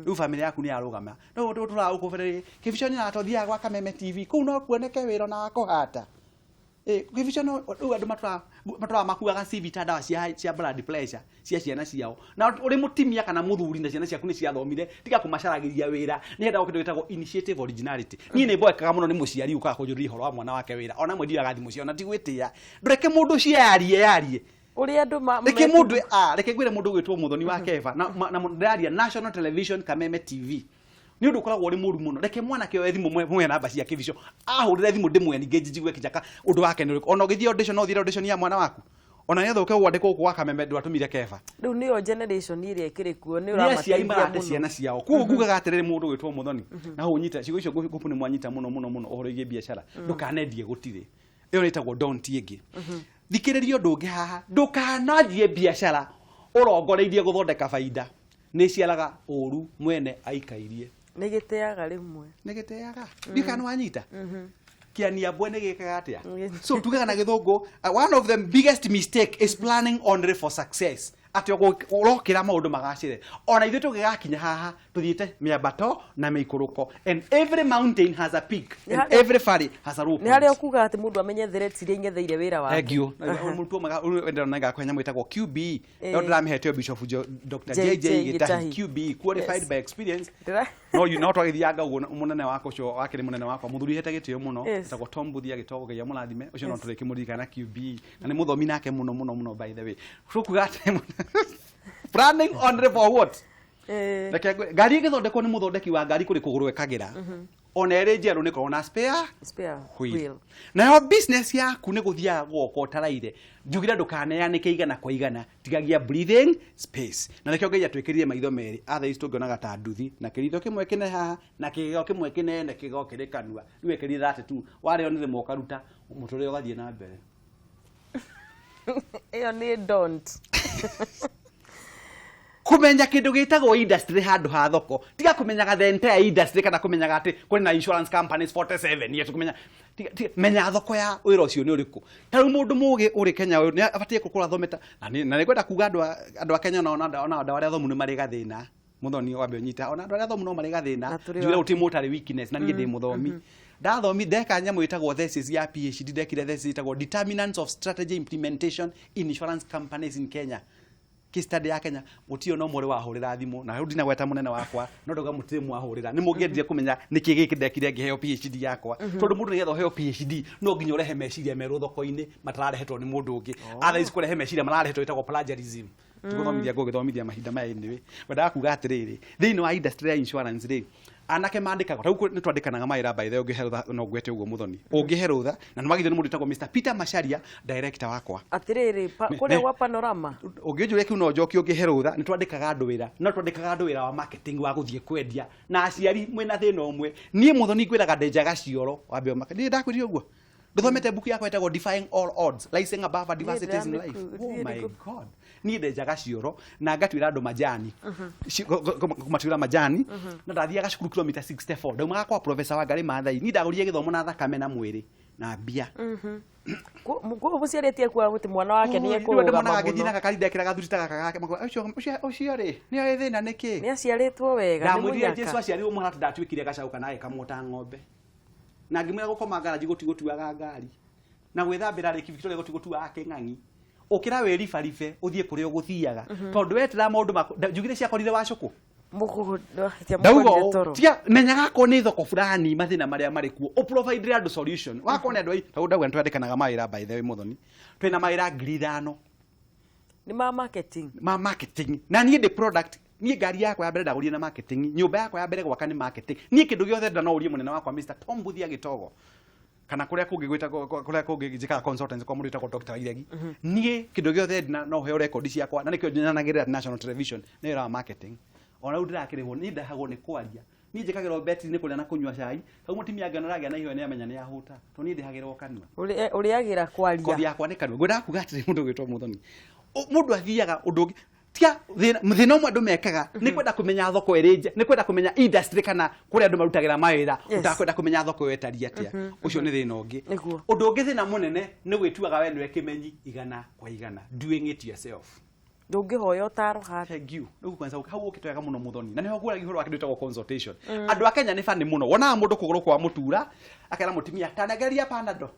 rĩu bamĩrĩ yaku nĩ yarũgama. No tũraga gũkũ bere kĩbico nĩ aratũthiaga gwa Kameme TV, kũu no kuoneke wĩra na wa kũhata. Kĩbico no rĩu andũ matũraga makuaga CV ta ndawa cia blood pressure cia ciana ciao. Na ũrĩ mũtimia kana mũthuri na ciana ciaku nĩ ciathomire, tiga kũmacaragĩria wĩra. Nĩ hendagwo kĩndũ gĩtagwo initiative, originality. Niĩ nĩ mboekaga mũno nĩ mũciari ũkaga kũnjũria ũhoro wa mwana wake wĩra. Ona mwe ndioyaga thimũ ciao na ti gwĩtĩa. Ndũreke mũndũ ũcio yarie yarie. Ũrĩa andũ Reke mũndũ, reke ngwĩre mũndũ ũgwĩtwo Mũthoni wa Keva, na ndĩraria national television Kameme TV, nĩ ũndũ ũkoragwo ũrĩ mũru mũno. Reke mwanake oe thimũ, mwe namba cia kĩbico, ahũrĩre thimũ ndĩmwe ningĩ njigue kĩjaka ũndũ wake nĩ ũrĩkũ. Ona ũgĩthiĩ audition, no ũthiĩ audition ya mwana waku, ona nĩ ũke gwandĩkwo gũkũ gwa Kameme ndwatũmire Keva. Rĩu nĩyo generation ĩrĩa ĩkĩrĩ kuo nĩ Nĩ aciari ũramateithia marate mũno. ciana ciao. Koguo ngugaga atĩrĩrĩ, mũndũ ũgwĩtwo Mũthoni, na hau ũnyita ciugo icio ngũpu nĩ mwanyita mũno mũno mũno ũhoro wĩgiĩ biacara, ndũkanendie gũtirĩ. Ĩyo ĩtagwo don't. Ĩngĩ, thikĩrĩria ũndũ ũngĩ haha: ndũkananjie biacara ũrongoreirie gũthondeka baida. Nĩ ciaraga ũru mwene aikairie. Nĩ gĩteaga rĩmwe. Nĩ gĩteaga. Ndiũĩ kana nĩwanyita kĩania mbwe nĩ gĩkaga atĩa. So tugaga na gĩthũngũ, one of the biggest mistake is planning only for success. Atĩ ũrokĩra maũndũ magacĩre. Ona ithuĩ tũgĩgakinya haha tũthiĩte mĩambato na mĩikũrũko, and every mountain has a peak and every valley has a low point. Nĩ harĩa ũkuga atĩ mũndũ amenye threats iria ing'etheire wĩra wake. Thank you. Mũrutwo mwega ndĩrona ngakũhe nyamũ ĩtagwo QBE. No ndĩramĩhete Bishop Dr. JJ Gitahi, QBE, qualified by experience. No you no twagĩthianga ũguo mũnene wakwa ũcio wakĩrĩ mũnene wakwa mũthuri hete gĩtĩo mũno etagwo Tom Buthia Gĩtogo, Ngai amũrathime. Ũcio no tũrĩkĩmũririkana QBE, na nĩ mũthomi nake mũno mũno mũno. By the way, tũkuga atĩ planning only for what? Reke ngari ĩgĩthondekwo nĩ mũthondeki wa ngari kũrĩ kũgũrũ ĩkagĩra, ona ĩrĩ njerũ nĩ ĩkoragwo na spare wheel. Nayo business yaku nĩ gũthiaga gwoka ũtaraire. Njugire ndũkaneanĩke igana kwa igana, tigagia breathing space. Na nĩkĩo Ngai atwĩkĩrire maitho merĩ, otherwise tũngĩonaga ta nduthi na kĩritho kĩmwe kĩne haha na kĩgego kĩmwe kĩnene, kĩgego kĩrĩ kanua. Rĩu ĩkĩrire 32 warĩo nĩ rĩmwe ũkaruta mũtũrĩre ũgathiĩ na mbere. Ĩyo nĩ don't. Kumenya kindu gitagwo industry handu ha thoko, tiga kumenyaga the entire industry kana kumenyaga ati kwina na insurance companies 47 years kumenya, menya thoko ya wira ucio ni uriku. Ta riu mundu mugi uri Kenya uyu ni abatie gukura thometa, na nĩ ngwenda kuga andu a Kenya ona andu aria athomu ni mari gathina. Muthoni wambe unyita, ona andu aria athomu no mari gathina. Njuge guti mutari weakness, na niĩ ndi muthomi. Ndathomi ndeka nyamũ ĩtagwo thesis ya PhD, ndekire thesis ĩtagwo Determinants of Strategy Implementation in Insurance Companies in Kenya. Case study ya Kenya, gũtirĩ ona ũmwe ũrĩ wahũrĩra thimũ, na rĩu ndinagweta mũnene wakwa, no ndauga mũtirĩ mwahũrĩra. Nĩ mũngĩendire kũmenya nĩkĩ gĩkĩ ndekire ngĩheo PhD yakwa. Tondũ mũndũ nĩgetha ũheo PhD no nginya ũrehe meciria merũ thoko-inĩ matararehetwo nĩ mũndũ ũngĩ. Otherwise kũrehe meciria mararehetwo ĩtagwo plagiarism. Tũgũthomithia ngũgĩthomithia mahinda maya anyway. Wendaga kuga atĩrĩrĩ, thĩinĩ wa industry ya insurance rĩ, anake mandĩkagwo, tarĩu nĩ twandĩkanaga mawĩra, by the way, ũngĩhe rũtha no ngwete ũguo mũthoni, ũngĩhe rũtha na nĩ wagithio nĩ mũndũ wĩtagwo Mr Peter Macharia, director wakwa. Atĩrĩrĩ, kũrĩa gwa Panorama. Ũngĩnjũria kĩu no njokie. Ũngĩhe rũtha, nĩ twandĩkaga andũ wĩra, no twandĩkaga andũ wĩra wa marketing wa gũthiĩ kwendia. Na aciari mwĩna thĩna ũmwe, niĩ mũthoni ngwĩraga ndenjaga cioro wambe ũmake. Niĩ ndakwĩrire ũguo nduthomete mbuku yakwa ĩtagwo Defying All Odds, Rising Above Adversities in Life. Oh my God, niĩ ndenjaga cioro na ngatuĩra andũ majani, kũmatuĩra majani, na ndathiaga cukuru kilomita 64, ndaumaga kwa Professor Wangarĩ Maathai. Niĩ ndagũrire gĩthomo na thakame na mwĩrĩ na mbia. Koguo mũciari atiekuaga gũtĩ mwana wake nĩ ekũrũgama ngĩthiĩ mũno. Na gakari ndekĩra gathuri ta gaka gake, makoiga, ũcio rĩ nĩ oĩ thĩna nĩkĩ. Nĩ aciarĩtwo wega, nĩ Ndamwĩrire Jesu mũnyaka. aciarirwo mũhara, ndatuĩkire gacaũ kana agĩkamwo ta ng'ombe, na ngĩmwĩra gũkoma ngaraji gũtigũtuaga ngari, na gwĩthambĩra Lake Victoria gũtigũtuaga kĩng'ang'i. Ũkĩra wĩribaribe ũthiĩ kũrĩa ũgũthiaga, tondũ wetera maũndũ maku njugire ciakorire wacũkũ. Ndauga Mũgũrire ũũ, toro. Tiga menyaga akorwo nĩ thoko fulani mathĩna marĩa marĩ kuo, ũprovide andũ solution. Wakorwo nĩ andũ tondũ ndauga nĩ twandĩkanaga mawĩra, by the way mũthoni, twĩna mawĩra 5,000. Nĩ ma marketing. Ma marketing. Na niĩ ndĩ product. Niĩ ngari yakwa ya mbere ndagũrire na marketing, nyũmba yakwa ya mbere gwaka nĩ marketing. Niĩ kĩndũ gĩothe nda no ũrie mũnene wakwa Mr Tom Buthia Gĩtogo, kana kũrĩa kũngĩ gwĩtagwo kũrĩa kũngĩ njĩkaga consultants kwa mũndũ wĩtagwo Dr. Wairegi. Niĩ kĩndũ gĩothe ndina no heo rekondi ciakwa, na nĩkĩo nyanagĩrĩra national television nĩ wĩra wa marketing. Ona rĩu ndĩrakĩrĩhwo, niĩ ndahagwo nĩ kwaria. Niĩ njĩkagĩrwo beti nĩ kũrĩa na kũnyua cai. Hau mũtumia angĩona ũragĩa na iheo nĩ amenya nĩ ahũta, tondũ niĩ ndĩhagĩrwo kanua. Ũrĩagĩra kwaria. Kothi yakwa nĩ kanua. Ngwendaga kuga atĩrĩ, mũndũ ũgwĩtwo mũthoni, mũndũ athiaga ũndũ ũngĩ, tiga thĩna ũmwe andũ mekaga nĩ kwenda kũmenya thoko ĩrĩ nja, nĩ kwenda kũmenya industry kana kũrĩa andũ marutagĩra mawĩra, ũtakwenda kũmenya thoko ĩyo ĩtariĩ atĩa. Ũcio nĩ thĩna ũngĩ. Ũndũ ũngĩ thĩna mũnene nĩ gwĩtuaga we nĩwe kĩmenyi igana kwa igana, doing it yourself. Ndũngĩhoya ũtaro handũ. Thank you. Rĩu kwanza hau ũkĩte wega mũno mũthoni, na nĩho ngũragia ũhoro wa kĩndũ gĩtagwo consultation. Andũ a Kenya nĩ bani mũno. Wonaga mũndũ kũgũrũ kwa mũtura akera mũtumia ta nengereria Panadol,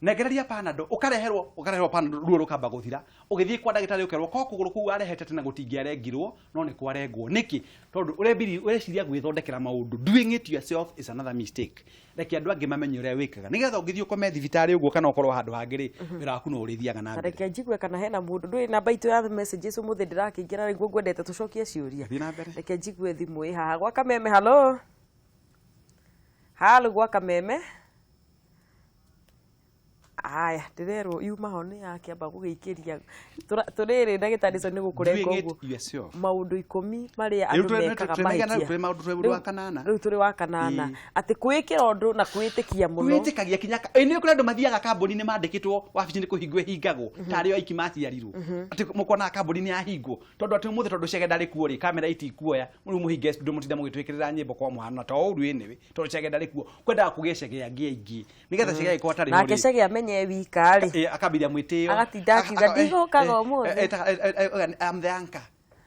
nengereria Panadol, ũkareherwo Panadol, ruo rũkamba gũthira. Ũgĩthiĩ kwa ndagĩtarĩ ũkerwo ko kũgũrũ kũu arehete tene gũtingĩarengirwo, no nĩ kwarengwo. Nĩkĩ? Tondũ ũrembiri ũreciria gwĩthondekera maũndũ. Doing it yourself is another mistake. Reke andũ angĩ mamenye ũrĩa wĩkaga, nĩgetha ũngĩthiĩ ũkome thibitarĩ ũguo kana ũkorwo handũ hangĩ rĩ, wĩra waku no ũrĩthiaga na mbere. Reke njigue kana hena mũndũ. Ndũĩ namba itũ ya messages ũmũthĩ ndĩrakĩingĩra nĩguo ngwendete tũcokie ciũria. Thiĩ na mbere. Reke njigue thimũ ĩ haha gwa Kameme. Halo, halo, gwa Kameme. Aya, ndĩrerwo yuma ho nĩ yakĩamba gũgĩikĩria. Tũrĩrĩ ndagĩtarĩ ũcio nĩ gũkũrenga Doing it ũguo. yourself. Maũndũ 10 marĩa Rĩu andũ mekaga mahĩtia. tũrĩ maũndũ tũrĩ wa kanana. Rĩu tũrĩ wa kanana. Atĩ kwĩĩkĩra ũndũ na kwĩĩtĩkia mũno. Kwĩĩtĩkagia kinya ĩ nĩ kũrĩ andũ mathiaga kambuni-inĩ mandĩkĩtwo wabici nĩ kũhingwo ĩhingagwo tarĩ o aiki maciarirwo, atĩ mũkonaga kambuni nĩ yahingwo tondũ atĩ ũmũthĩ tondũ Chege ndarĩ kuo rĩ, kamera itikuoya, rĩu mũhinge studio mũtinde mũgĩtwĩkĩrĩra nyĩmbo kwa mũhano to ũru anyway, tondũ Chege ndarĩ kuo, kwendaga kũgĩe Chege angĩ aingĩ nĩgetha Chege agĩkorwo atarĩ ho Nake rĩ. Chege amenye mũthenya e wika rĩ, akambiria mwĩtĩo, agatinda akiuga ndigũkaga ũmũthĩ. I'm the anchor.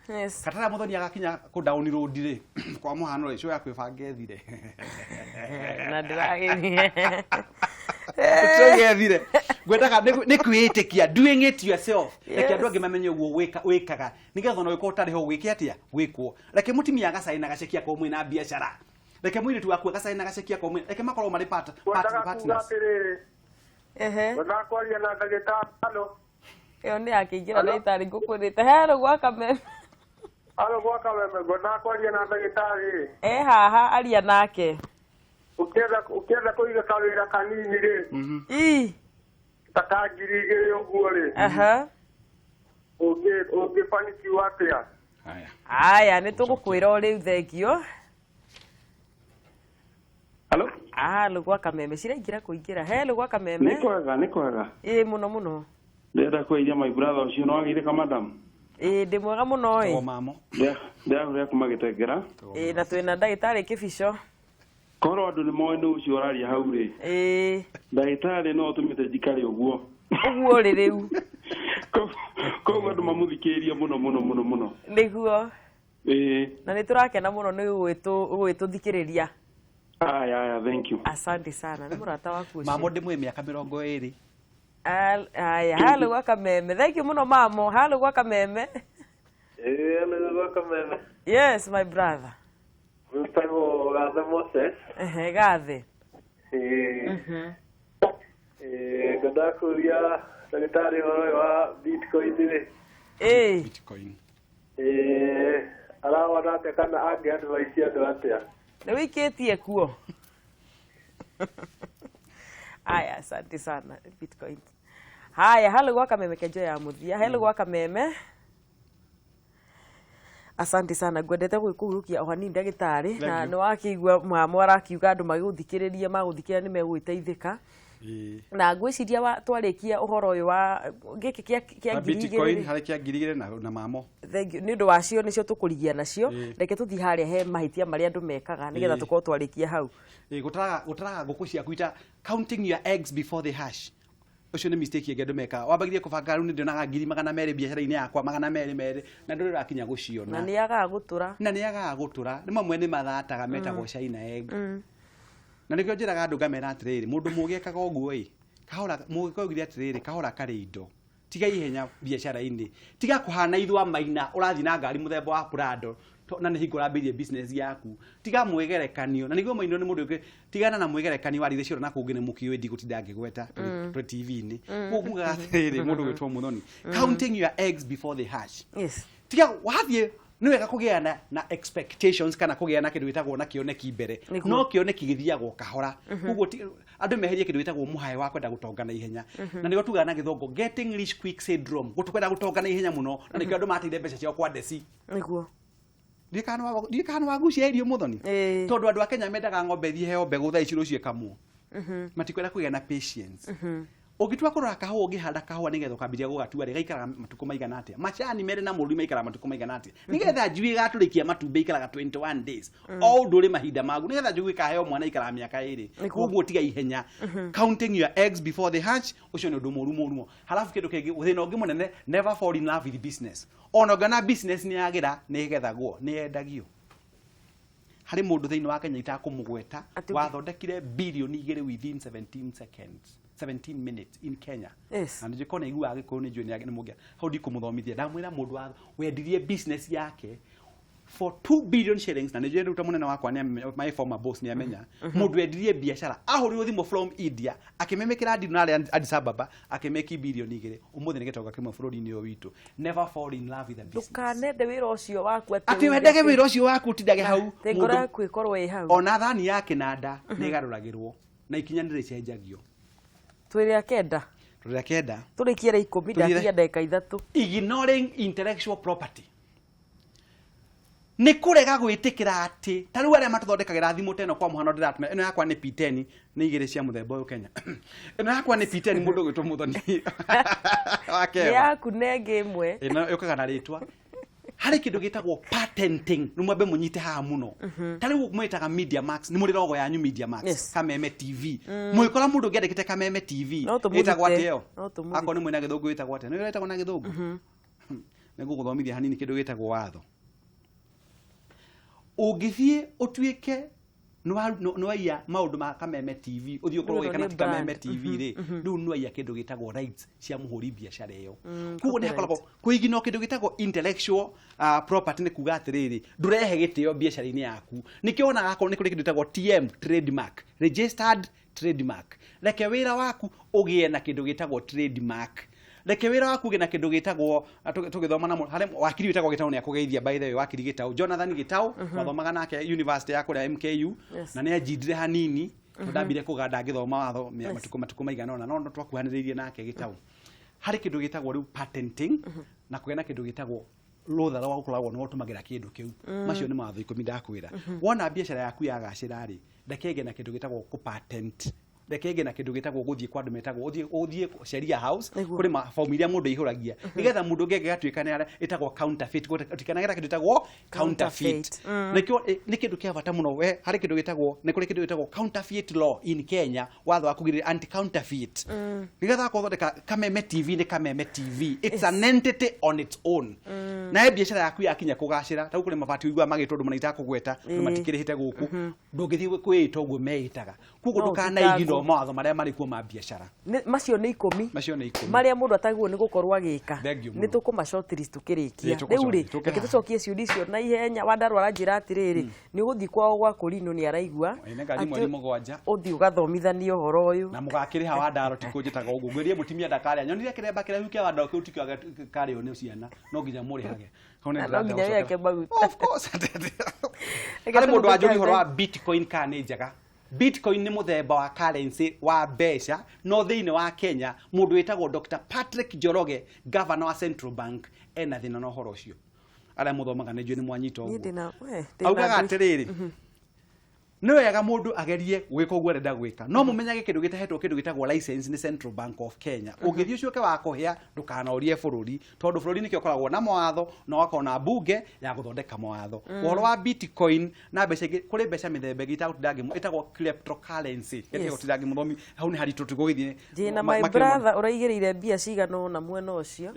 Yes. Katara Muthoni agakinya kũ down road rĩ, kwa mũhano rĩ, show ya kwĩbanga ethire. Na ndĩragĩthire. Tũgethire. Ngwendaga nĩ kwĩĩtĩkia, doing it yourself. Reke andũ angĩ mamenye ũguo wĩkaga, nĩgetha ona ũgĩkorwo ũtarĩ ho gwĩke atĩa, gwĩkwo. Reke mũtumia agacaina gaceki akorwo mwĩna biacara. Reke mũirĩtu waku agacaina gaceki akorwo mwĩna, reke makorwo marĩ partners. Ehe. Ngwendaga kwaria na ndagĩtarĩ. Ĩyo nĩ yakĩingĩra ndagĩtarĩ ngũkwĩrĩte. Hello gwa Kameme. Halo gwa Kameme, ngwendaga kwaria na ndagĩtarĩ. E haha, aria nake. Ũkĩenda kũiga kawĩra kanini rĩ, ta ka 2,000 ũguo rĩ, ũngĩbanikiwa atĩa? Haya, nĩ tũgũkwĩra o rĩu, thengio. Halo? Halo gwa Kameme, ciraingĩra kũingĩra. Hello gwa Kameme. Nĩ kwega, nĩ kwega. Ĩ mũno mũno. Ndĩrenda kũgeithia my brother ũcio, nĩ wagĩire madam? Ĩ ndĩ mwega mũno ĩ. Mamo. Ndĩrahũrĩra kuma Gĩtengera. Ĩ na twĩna ndagĩtarĩ Kĩbico. Korwo andũ nĩ moĩ nĩ ũcio ũraria hau rĩ. Ĩ. Ndagĩtarĩ no ũtũmĩte njikare ũguo. Ũguo rĩ rĩu. Koguo andũ mamũthikĩrĩrie mũno mũno mũno mũno. Nĩguo. Ĩ. Na nĩ tũrakena mũno nĩ gũgĩtũthikĩrĩria. Aya, aya, thank you. Asante sana. Nĩ mũrata waku ũcio. Mamo ndĩmũĩ mĩaka 20. Aya, halo gwa Kameme. Thank you mũno mamo. Halo gwa Kameme. Hello gwa Kameme. Yes, my brother. Wĩtagwo Gathe Moses. Ehe, Gathe. Ngwendaga kũũria ndagĩtarĩ ũhoro ũyũ wa Bitcoin rĩ. Bitcoin. Arahona atĩa kana angĩ advice andũ atĩa? Nĩ wĩikĩtie kuo. Aya, asante sana Bitcoin. Haya, halo gwa Kameme kenjo ya mũthia. Hello gwa Kameme. Asante sana, ngwendete gwĩkũhukia o hanini ndagĩtarĩ, na nĩ wakĩigua mamo arakiuga andũ magĩgũthikĩrĩria, magũthikĩrĩria nĩ megũgĩteithĩka. Na ngwĩciria twarĩkia ũhoro ũyũ wa gĩkĩ kĩa 2,000 harĩ kĩa 2,000 na mamo. Thank you. Nĩ ũndũ wacio nĩcio tũkũrigia nacio. Reke tũthiĩ harĩa he mahĩtia marĩa andũ mekaga nĩgetha tũkorwo twarĩkia hau. Gũtaraga ngũkũ ciaku ita counting your eggs before they hatch. Ũcio nĩ mistake ĩngĩ andũ mekaga. Wambagirie kũbanga rĩu nĩ ndĩonaga 200,000 biacara-inĩ yakwa, 200 na ndũrĩ ũrakinya gũciona. Na nĩ yagaga gũtũra. Na nĩ yagaga gũtũra. Nĩ mamwe nĩ mathataga metagwo China egg. Na nĩkĩo njĩraga andũ ngamera atĩrĩrĩ, mũndũ mũũgĩ ekaga ũguo ĩ, kahora mũgĩkũyũ oigire atĩrĩrĩ, kahora karĩ indo. Tiga ihenya biacara-inĩ. Tiga kũhana ithua maina ũrathiĩ na ngari mũthemba wa Prado na nĩ hingo ũrambĩrĩria business yaku. Tiga mwĩgerekanio. Na nĩguo mainwo nĩ mũndũ ũngĩ, tigana na mwĩgerekanio wa rithe na kũngĩ nĩ mũkĩũĩ ndigũtinda ngĩgweta tũrĩ TV-inĩ. Koguo ngugaga atĩrĩrĩ, mũndũ ũgwĩtwo Muthoni, counting your eggs before they hatch. Yes. Tiga wathiĩ nĩ wega kũgĩa na expectations kana kũgĩa na kĩndũ gĩtagwo na kĩoneki mbere. No kĩoneki gĩthiagwo kahora. Koguo andũ meherie kĩndũ gĩtagwo mũhae wa kwenda gũtonga na ihenya. Na nĩguo tugaga na gĩthũngũ getting rich quick syndrome. Gũtũkwenda gũtonga na ihenya mũno na nĩkĩo andũ mateire mbeca ciao kwa ndeci. Nĩguo. Ndiĩ kana wagucia irio Muthoni. Tondũ andũ a Kenya mendaga ng'ombe ithiĩ heo mbegũ thaa ici rũciũ ĩkamwo. Matikwenda kũgĩa na patience. Ũngĩtua kũrora kahũa ũngĩhanda kahũa nĩgetha ũkambĩrĩria gũgatua rĩ, gaikaraga matukũ maigana atĩa? Macani mere na mũruri maikaraga matukũ maigana atĩa? Nĩgetha njui ĩgatũrĩkia matumbĩ ikaraga 21 days. O ũndũ ũrĩ mahinda magu. Nĩgetha njui ĩkaheo mwana ikaraga mĩaka 2. Koguo tiga ihenya. Counting your eggs before they hatch, ũcio nĩ ũndũ mũru mũno. Halafu kĩndũ kĩngĩ, thĩna ũngĩ mũnene, never fall in love with business. Ona ũngĩona business nĩ yagĩra, nĩ ĩgethagwo, nĩ yendagio. Harĩ mũndũ thĩinĩ wa Kenya itakũmũgweta, wathondekire bilioni 2 within 17 seconds. 17 minutes in Kenya. Yes. Na nĩnjũĩ kona iguaga Gĩkũyũ nĩ njũĩ nĩ mũngĩa. Hau ndikũmũthomithia. Ndamwĩra mũndũ wendirie business yake for 2 billion shillings na nĩnjũĩ rĩu ta mũnene wakwa nĩ my former boss nĩ amenya. Mũndũ wendirie biacara ahũrirwo thimũ from India akĩmĩmĩkĩra ndinu narĩa Addis Ababa akĩmĩki bilioni 2. Ũmũthĩ nĩ gĩtonga kĩmwe bũrũri-inĩ ũyũ witũ. Never fall in love with a business. Ndũkanende wĩra ũcio waku atĩ wendage wĩra ũcio waku ũtindage hau. Ngoro yaku ĩkorwo ĩ hau. Ona thani ya kĩnanda nĩ ĩgarũragĩrwo na ikinya nĩ rĩcenjagio. Twĩrĩa kenda. Twĩrĩa kenda. Tũrĩkie rĩa 10 ndatigia ndagĩka 3. Ignoring intellectual property. Nĩ kũrega gwĩtĩkĩra atĩ ta rĩu arĩa matũthondekagĩra thimũ ta ĩno kwa mũhano ndĩratũmĩra ĩno yakwa nĩ P10 nĩ igĩrĩ cia mũthemba ũyũ Kenya. Ĩno yakwa nĩ P10 mũndũ ũgwĩtwo Muthoni. Wa Keba. Nĩ yaku nenge ĩmwe. Ĩno yũkaga na rĩtwa. Harĩ kĩndũ gĩtagwo patenting, nĩ mwambe mũnyite haha mũno. Ta rĩu mwĩtaga Media Max, nĩ mũrĩ logo yanyu Media Max. Kameme TV, mũgĩkora mũndũ ũngĩ andĩkĩte Kameme TV. No tũmũrute. Ĩtagwo atĩa ĩyo? No tũmũrute. Akorwo nĩ mwĩna gĩthũngũ, ĩtagwo atĩa? Nĩ ĩtagwo na gĩthũngũ? Nĩ ngũgũthomithia hanini kĩndũ gĩtagwo watho. Ũngĩthiĩ ũtuĩke nĩwaiya maũndũ ma Kameme TV, ũthiĩ ũkorwo Rĩu ũgĩka na nĩ ti Kameme brand. TV rĩ, rĩu nĩwaiya kĩndũ gĩtagwo rights cia mũhũri biacara ĩyo. Koguo nĩ Copyright. hakoragwo kũiginwo kĩndũ gĩtagwo intellectual property. Nĩ kuga atĩrĩrĩ, ndũrehe gĩtĩo biacara-inĩ yaku. Nĩkĩo wonaga akorwo nĩ kũrĩ kĩndũ gĩtagwo TM, trademark, registered trademark. Reke wĩra waku ũgĩe na kĩndũ gĩtagwo trademark. Reke wĩra waku ũgĩe na kĩndũ gĩtagwo tũgĩthoma na harĩ wakiri wĩtagwo Gĩtaũ, nĩ akũgeithia, by the way. Wakiri Gĩtaũ, Jonathan Gĩtaũ, twathomaga nake university ya kũrĩa MKU. Na nĩ anjindire hanini tondũ ndambire kũganda ngĩthoma watho matukũ maigana ũna, no twakuhanĩrĩirie nake Gĩtaũ. Harĩ kĩndũ gĩtagwo rĩu patenting na kũgĩa na kĩndũ gĩtagwo rũtha rwa gũkoragwo nĩ ũtũmagĩra kĩndũ kĩu. Macio nĩ mawatho 10 ndakwĩra. Wona biacara yaku yagacĩra rĩ, reke ĩgĩe na kĩndũ gĩtagwo kũpatent, reke ĩgĩe na kĩndũ gĩtagwo gũthiĩ kwa andũ metagwo ũthiĩ Sheria House. Kũrĩ mabomu iria mũndũ aihũragia nĩgetha mũndũ ũngĩ angĩgatuĩka nĩ ĩtagwo counterfeit, gũtikanagĩra kĩndũ gĩtagwo counterfeit. Counterfeit. Nĩkĩo nĩ kĩndũ kĩa bata mũno. We harĩ kĩndũ gĩtagwo, nĩ kũrĩ kĩndũ gĩtagwo counterfeit law in Kenya, watho wa kũgirĩrĩria anti counterfeit, nĩgetha gũthondeka Kameme TV. Nĩ Kameme TV, it's an entity on its own. Nawe biacara yaku yakinya kũgacĩra, ta kũrĩ mabati ũiguaga magĩtwo andũ mana itakũgweta, andũ matikĩrĩhĩte gũkũ, ndũngĩthiĩ kwĩĩta ũguo meĩtaga. Koguo No ndũkanaiginwo ũthitangwo. mawatho marĩa marĩ kuo ma biacara. Macio nĩ 10. Macio nĩ 10. Marĩa mũndũ atagĩrĩirwo nĩ gũkorwo agĩka. Thank you Nĩ mũno. tũkũma shortlist tũkĩrĩkia. Ĩĩ, tũkũ Rĩu rĩ, shortlist, tũke reke haha. tũcokie ciũria icio na ihenya. Wandarũ aranjĩra atĩrĩrĩ, nĩ ũgũthiĩ kwao gwa Kũrinũ, nĩ araigua. Ĩ, nĩ ngari Atĩ mweri 7. Ũthiĩ ũgathomithanie ũhoro ũyũ. Na mũgakĩrĩha Wandaro, ti kũnjĩtaga ũguo. Ngwĩrie mũtumia ndakarĩa, nyonire kĩremba kĩraihu kĩa Wandaro kĩu tikĩo karĩo nĩ ciana, no nginya mũrĩhage. Hau nĩ Na no ndĩrenda nginya gũcokera. wĩke maguta. Of course. Reke Harĩ mũndũ tũrute wanjũria ũhoro wa bitcoin kana nĩ njega. Bitcoin nĩ mũthemba wa currency wa mbeca, no thĩinĩ wa Kenya mũndũ wĩtagwo Dr. Patrick Njoroge, governor wa Central Bank, ena thĩna na ũhoro ũcio. Arĩa mũthomaga nĩ njũĩ nĩ mwanyita Niĩ ũguo. ndĩna we, ndĩna Augaga atĩrĩrĩ, nĩ wega mũndũ agerie gwĩka ũguo arenda gwĩka, no mũmenyage kĩndũ gĩtahetwo kĩndũ gĩtagwo license nĩ Central Bank of Kenya. Ũngĩthiĩ ũcoke wa kũhĩa, ndũkanorie bũrũri, tondũ bũrũri nĩkĩo ũkoragwo na mawatho na ũgakorwo na mbunge ya gũthondeka mawatho. Ũhoro wa bitcoin na mbeca ingĩ, kũrĩ mbeca mĩthemba ĩngĩ itagũtinda ĩtagwo cryptocurrency. Gũtinda ngĩmũthomi hau nĩ haritũ, tũgũgĩthiĩ Ndĩna my makĩria mũno. brother ũraigĩrĩire mbia cigana ũna mwena ũcio.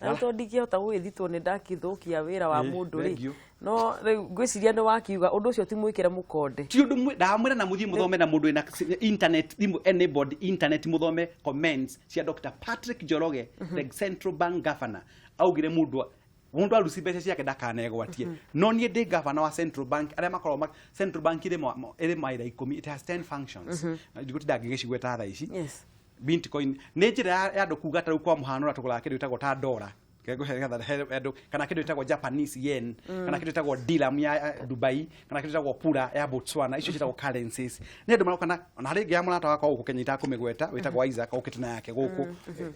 Na rĩu tondũ ndingĩhota gũgĩthitwo nĩ ndakĩthũkia wĩra wa mũndũ Thank rĩ, you. no rĩu ngwĩciria nĩ wakiuga ũndũ ũcio ti mwĩkĩre mũkonde. Ti ũndũ ndamwĩra na mũthiĩ mũthome na mũndũ wĩna internet thimũ enabled internet, mũthome comments cia Dr. Patrick Njoroge, the Central Bank governor. Augire mũndũ aruci mbeca ciake ndakanegwatie. No niĩ ndĩ governor wa Central Bank, arĩa makoragwo Central Bank ĩrĩ mawĩra 10, it has 10 functions, na ndigũtinda ngĩgĩcigweta thaa ici. Bitcoin nĩ njĩra ya andũ kuga, ta rĩu kwa mũhano ũrĩa tũgũraga kĩndũ gĩtagwo ta ndora, kana kĩndũ gĩtagwo Japanese yen, kana kĩndũ gĩtagwo dirham ya Dubai, kana kĩndũ gĩtagwo pula ya Botswana. Icio ciĩtagwo currencies. Nĩ andũ maroka na harĩ ĩngĩ ya mũrata wakwa gũkũ Kenya itakũmĩgweta, wĩtagwo Isaac, okĩte na yake gũkũ,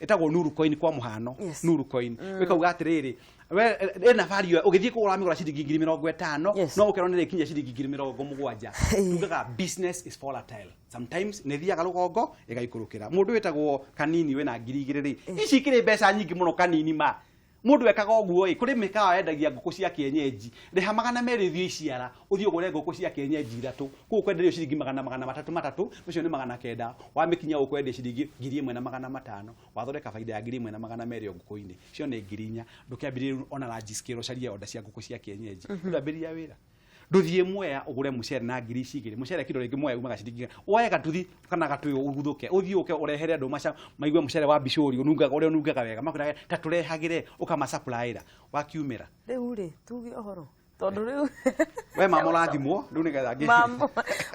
ĩtagwo Nuru Coin kwa mũhano. Nuru Coin wĩkauga atĩrĩrĩ, we ĩna value, ũgĩthiĩ kũgũra mĩgũra ciringi 50,000, no ũkerwo nĩ rĩkinya ciringi 70,000. Tugaga business is volatile, sometimes nĩ thiaga rũgongo ĩgaikũrũkĩra. Mũndũ wĩtagwo Kanini wĩna 2,000 rĩ, ici ikĩrĩ mbeca nyingĩ mũno. Kanini ma mũndũ ekaga ũguo ĩ, kũrĩ mĩkawa yendagia ngũkũ cia kienyeji, rĩha 200 thiĩ iciara, ũthiĩ ũgũre ngũkũ cia kienyeji ithatũ kũu kwenderio ciringi magana magana matatũ matatũ, ũcio nĩ 900. Wamĩkinya ũkwendia ciringi 1,500, wathondeka baida ya 1,200 o ngũkũ-inĩ icio nĩ 4,000. Ndũkĩambĩrĩrie ona large scale, ũcarie order cia ngũkũ cia kienyeji, ndwambĩrĩria wĩra. Ndũthiĩ Mwea ũgũre mũcere na ngiri ici igĩrĩ, mũcere kiro rĩngĩ Mwea umaga ciringi, woe gatuthi kana gatũyũ ũguthũke, ũthiĩ ũke ũrehere andũ maca maigue mũcere wa Bicũri ũnungaga ũrĩa ũnungaga wega, makwĩrage ta tũrehagĩre, ũkamasupplyĩra wakiumĩra. Rĩu rĩ, tuge ũhoro tondũ rĩu We mama ũrathimwo rĩu nĩgetha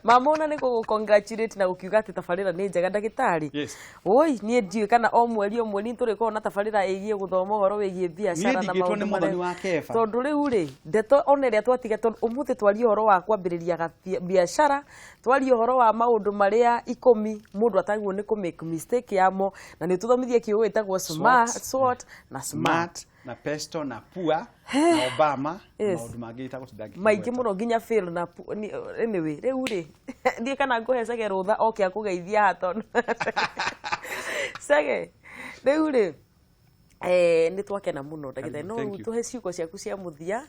Mama ona nĩ gũgũ congratulate na gũkiuga atĩ tabarĩra nĩ njega, ndagĩtarĩ. Yes. Oi, niĩ ndiũĩ kana o mweri nĩ tũrĩkorwo na tabarĩra ĩgiĩ gũthoma ũhoro wĩgiĩ biacara Niĩ na ndingĩtwo maũndũ nĩ mũthoni marĩa wa Keba. Tondũ rĩu rĩ, ndeto ona ĩrĩa twatiga, tondũ ũmũthĩ twaria ũhoro wa kwambĩrĩria biacara, twaria ũhoro wa maũndũ marĩa 10 mũndũ atagĩrĩirwo nĩ kũ make mistake yamo, na nĩ ũtũthomithie kiugo gĩtagwo smart, SWOT. SWOT na smart. Smart na pesto na pua na Obama, maũndũ mangĩ itagũtinda ngĩkĩgweta. Maingĩ mũno, nginya fail na anyway, rĩu rĩ, ndiĩ kana ngũhe Cege rũtha oke akũgeithia haha, tondũ Cege rĩu rĩ, Nĩ twakena mũno ndagĩtarĩ, no Thank rĩu you. tũhe ciugo ciaku cia mũthia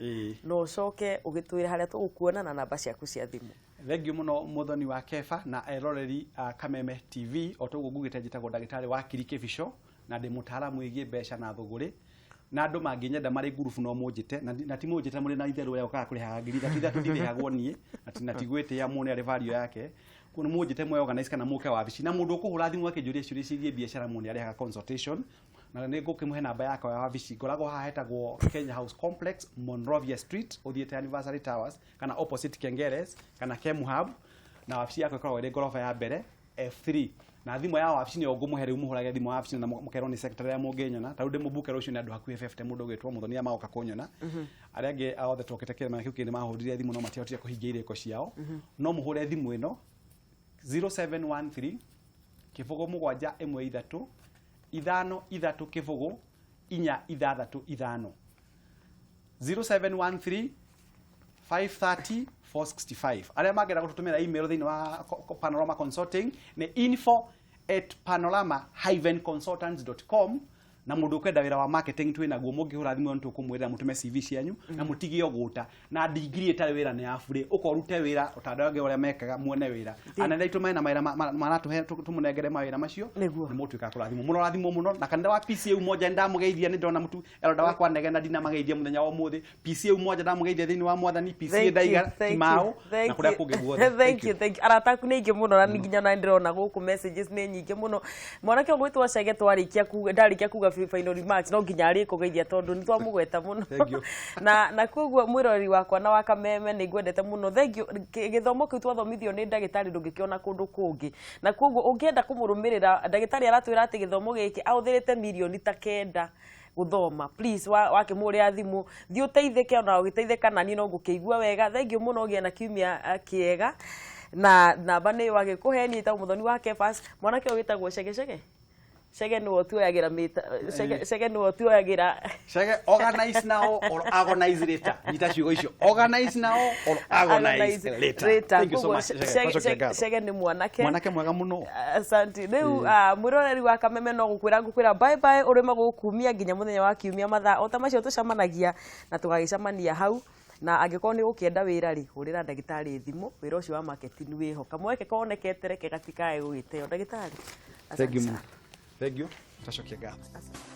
na ũcoke ũgĩtwĩre harĩa tũgũkuona na namba ciaku cia thimũ. Thengiũ mũno Muthoni wa Kefa na eroreri a Kameme TV. O toguo ngugĩte, njĩtagwo ndagĩtarĩ wa Kiri Kĩbico na ndĩ mũtaaramu wĩgiĩ mbeca na thũgũrĩ, na andũ mangĩnyenda marĩ ngurubu no mũnjĩte, na ti mũnjĩte mũrĩ na itherũ rĩa gũkaga kũrĩhaga 3000 3 ndirĩhagwo niĩ, na ti gwĩtĩa mũndũ arĩ value yake. Kuo nĩ mũnjĩte mwe organize kana mũke wabici, na mũndũ ũkũhũra thimũ akĩnjũria ciũria ciĩgiĩ biacara, mũndũ nĩ arĩhaga consultation, na nĩ ngũkĩmũhe namba yakwa ya wabici. Ngoragwo haha hetagwo Kenya House Complex, Monrovia Street, ũthiĩte Anniversary Towers kana opposite Kengeres kana Kemu Hub, na wabici yakwa ĩkoragwo ĩrĩ ngoroba ya mbere F3, na thimũ ya wabici nĩyo ngũmũhe rĩu. Mũhũrage thimũ ya wabici na mũkerwo nĩ secretary arĩa mũngĩnyona. Ta rĩu ndĩmũbuke rũciũ nĩ andũ hakuhĩ 50, mũndũ ũgwĩtwo Mũthoni magoka kũnyona. Arĩa angĩ othe twokĩte kĩrĩma kĩu kĩndĩ mahũrire thimũ no matiahotire kũhingia irĩko ciao. No mũhũre thimũ ĩno 0713 0 7 1 3 5 3 0 4 6 5, 0713 530 465. Arĩa mangĩenda gũtũtũmĩra email thĩinĩ wa Panorama Consulting nĩ info@panorama-consultants.com. Na mũndũ ũkwenda wĩra wa marketing twĩ naguo, mũngĩhũra thimũ ĩyo nĩtũkũmwĩrĩra mũtũme CV cianyu na mũtigie ũgũta na ndigiri ĩtarĩ wĩra nĩ ya burĩ. Ũka ũrute wĩra ũta andũ angĩ ũrĩa mekaga, muone wĩra. Anene aitũ mena mawĩra maratũhe tũmũnengere mawĩra macio. Nĩguo. Nĩ mũtuĩka kũrathimwo mũno, rathimwo mũno. Na kanitha wa PCA Umoja ndamũgeithia, nĩ ndona mũtu elda wakwa Negena, ndinamageithia mũthenya wa ũmũthĩ. PCA Umoja ndamũgeithia thĩinĩ wa Mwathani, PCA Ndaiga, Kimao na kũrĩa kũngĩ guothe. Thank you, thank you. Arata aku nĩ aingĩ mũno na nginya na ndĩrona gũkũ messages nĩ nyingĩ mũno. Mwanake ũgwĩtwo Chege, twarĩkia kuga, ndarĩkia kuga final remarks, no nginya arĩkũgeithia tondũ nĩ twamũgweta mũno. Thank you. Na koguo mwĩroreri wakwa na wa Kameme, nĩ ngwendete mũno, thank you. Gĩthomo kĩu twathomithio nĩ ndagĩtarĩ ndũngĩkĩona kũndũ kũngĩ, na koguo ũngĩenda kũmũrũmĩrĩra, ndagĩtarĩ aratwĩra atĩ gĩthomo gĩkĩ ahũthĩrĩte mirioni ta 9 gũthoma. Please wakĩmũrĩa thimũ, thiĩ ũteithĩke, ona ũgĩteithĩka na niĩ no ngũkĩigua wega. Thank you mũno, ũgĩe na kiumia kĩega, na namba nĩ wagĩkũhe. Niĩ ĩtagwo Mũthoni wa Kefas. Mwanake ũyũ wĩtagwo Chege, Chege, Chege nĩwe ũtuoyagĩra mĩta. Chege, Chege nĩwe ũtuoyagĩra. Chege, organize now or agonize later. Nyita ciugo icio, organize now or agonize later. Thank you so Koguo much, Chege. Twacokia ngatho. Chege nĩ mwanake mwanake mwega mũno. Asante. Rĩu mwĩroreri wa Kameme, no gũkwĩra ngũkwĩra bye bye, ũrĩme gũkumia nginya mũthenya wa kiumia mathaa o ta macio tũcemanagia, na tũgagĩcemania hau. Na angĩkorwo nĩ ũkĩenda wĩra rĩ, hũrĩra ndagĩtarĩ thimũ, wĩra ũcio wa marketing wĩho. Kamweke konekete reke gatikae gũgĩteo. Ndagĩtarĩ, Thank you asante mũno. sana. Thank you, twacokia ngatho. Asante.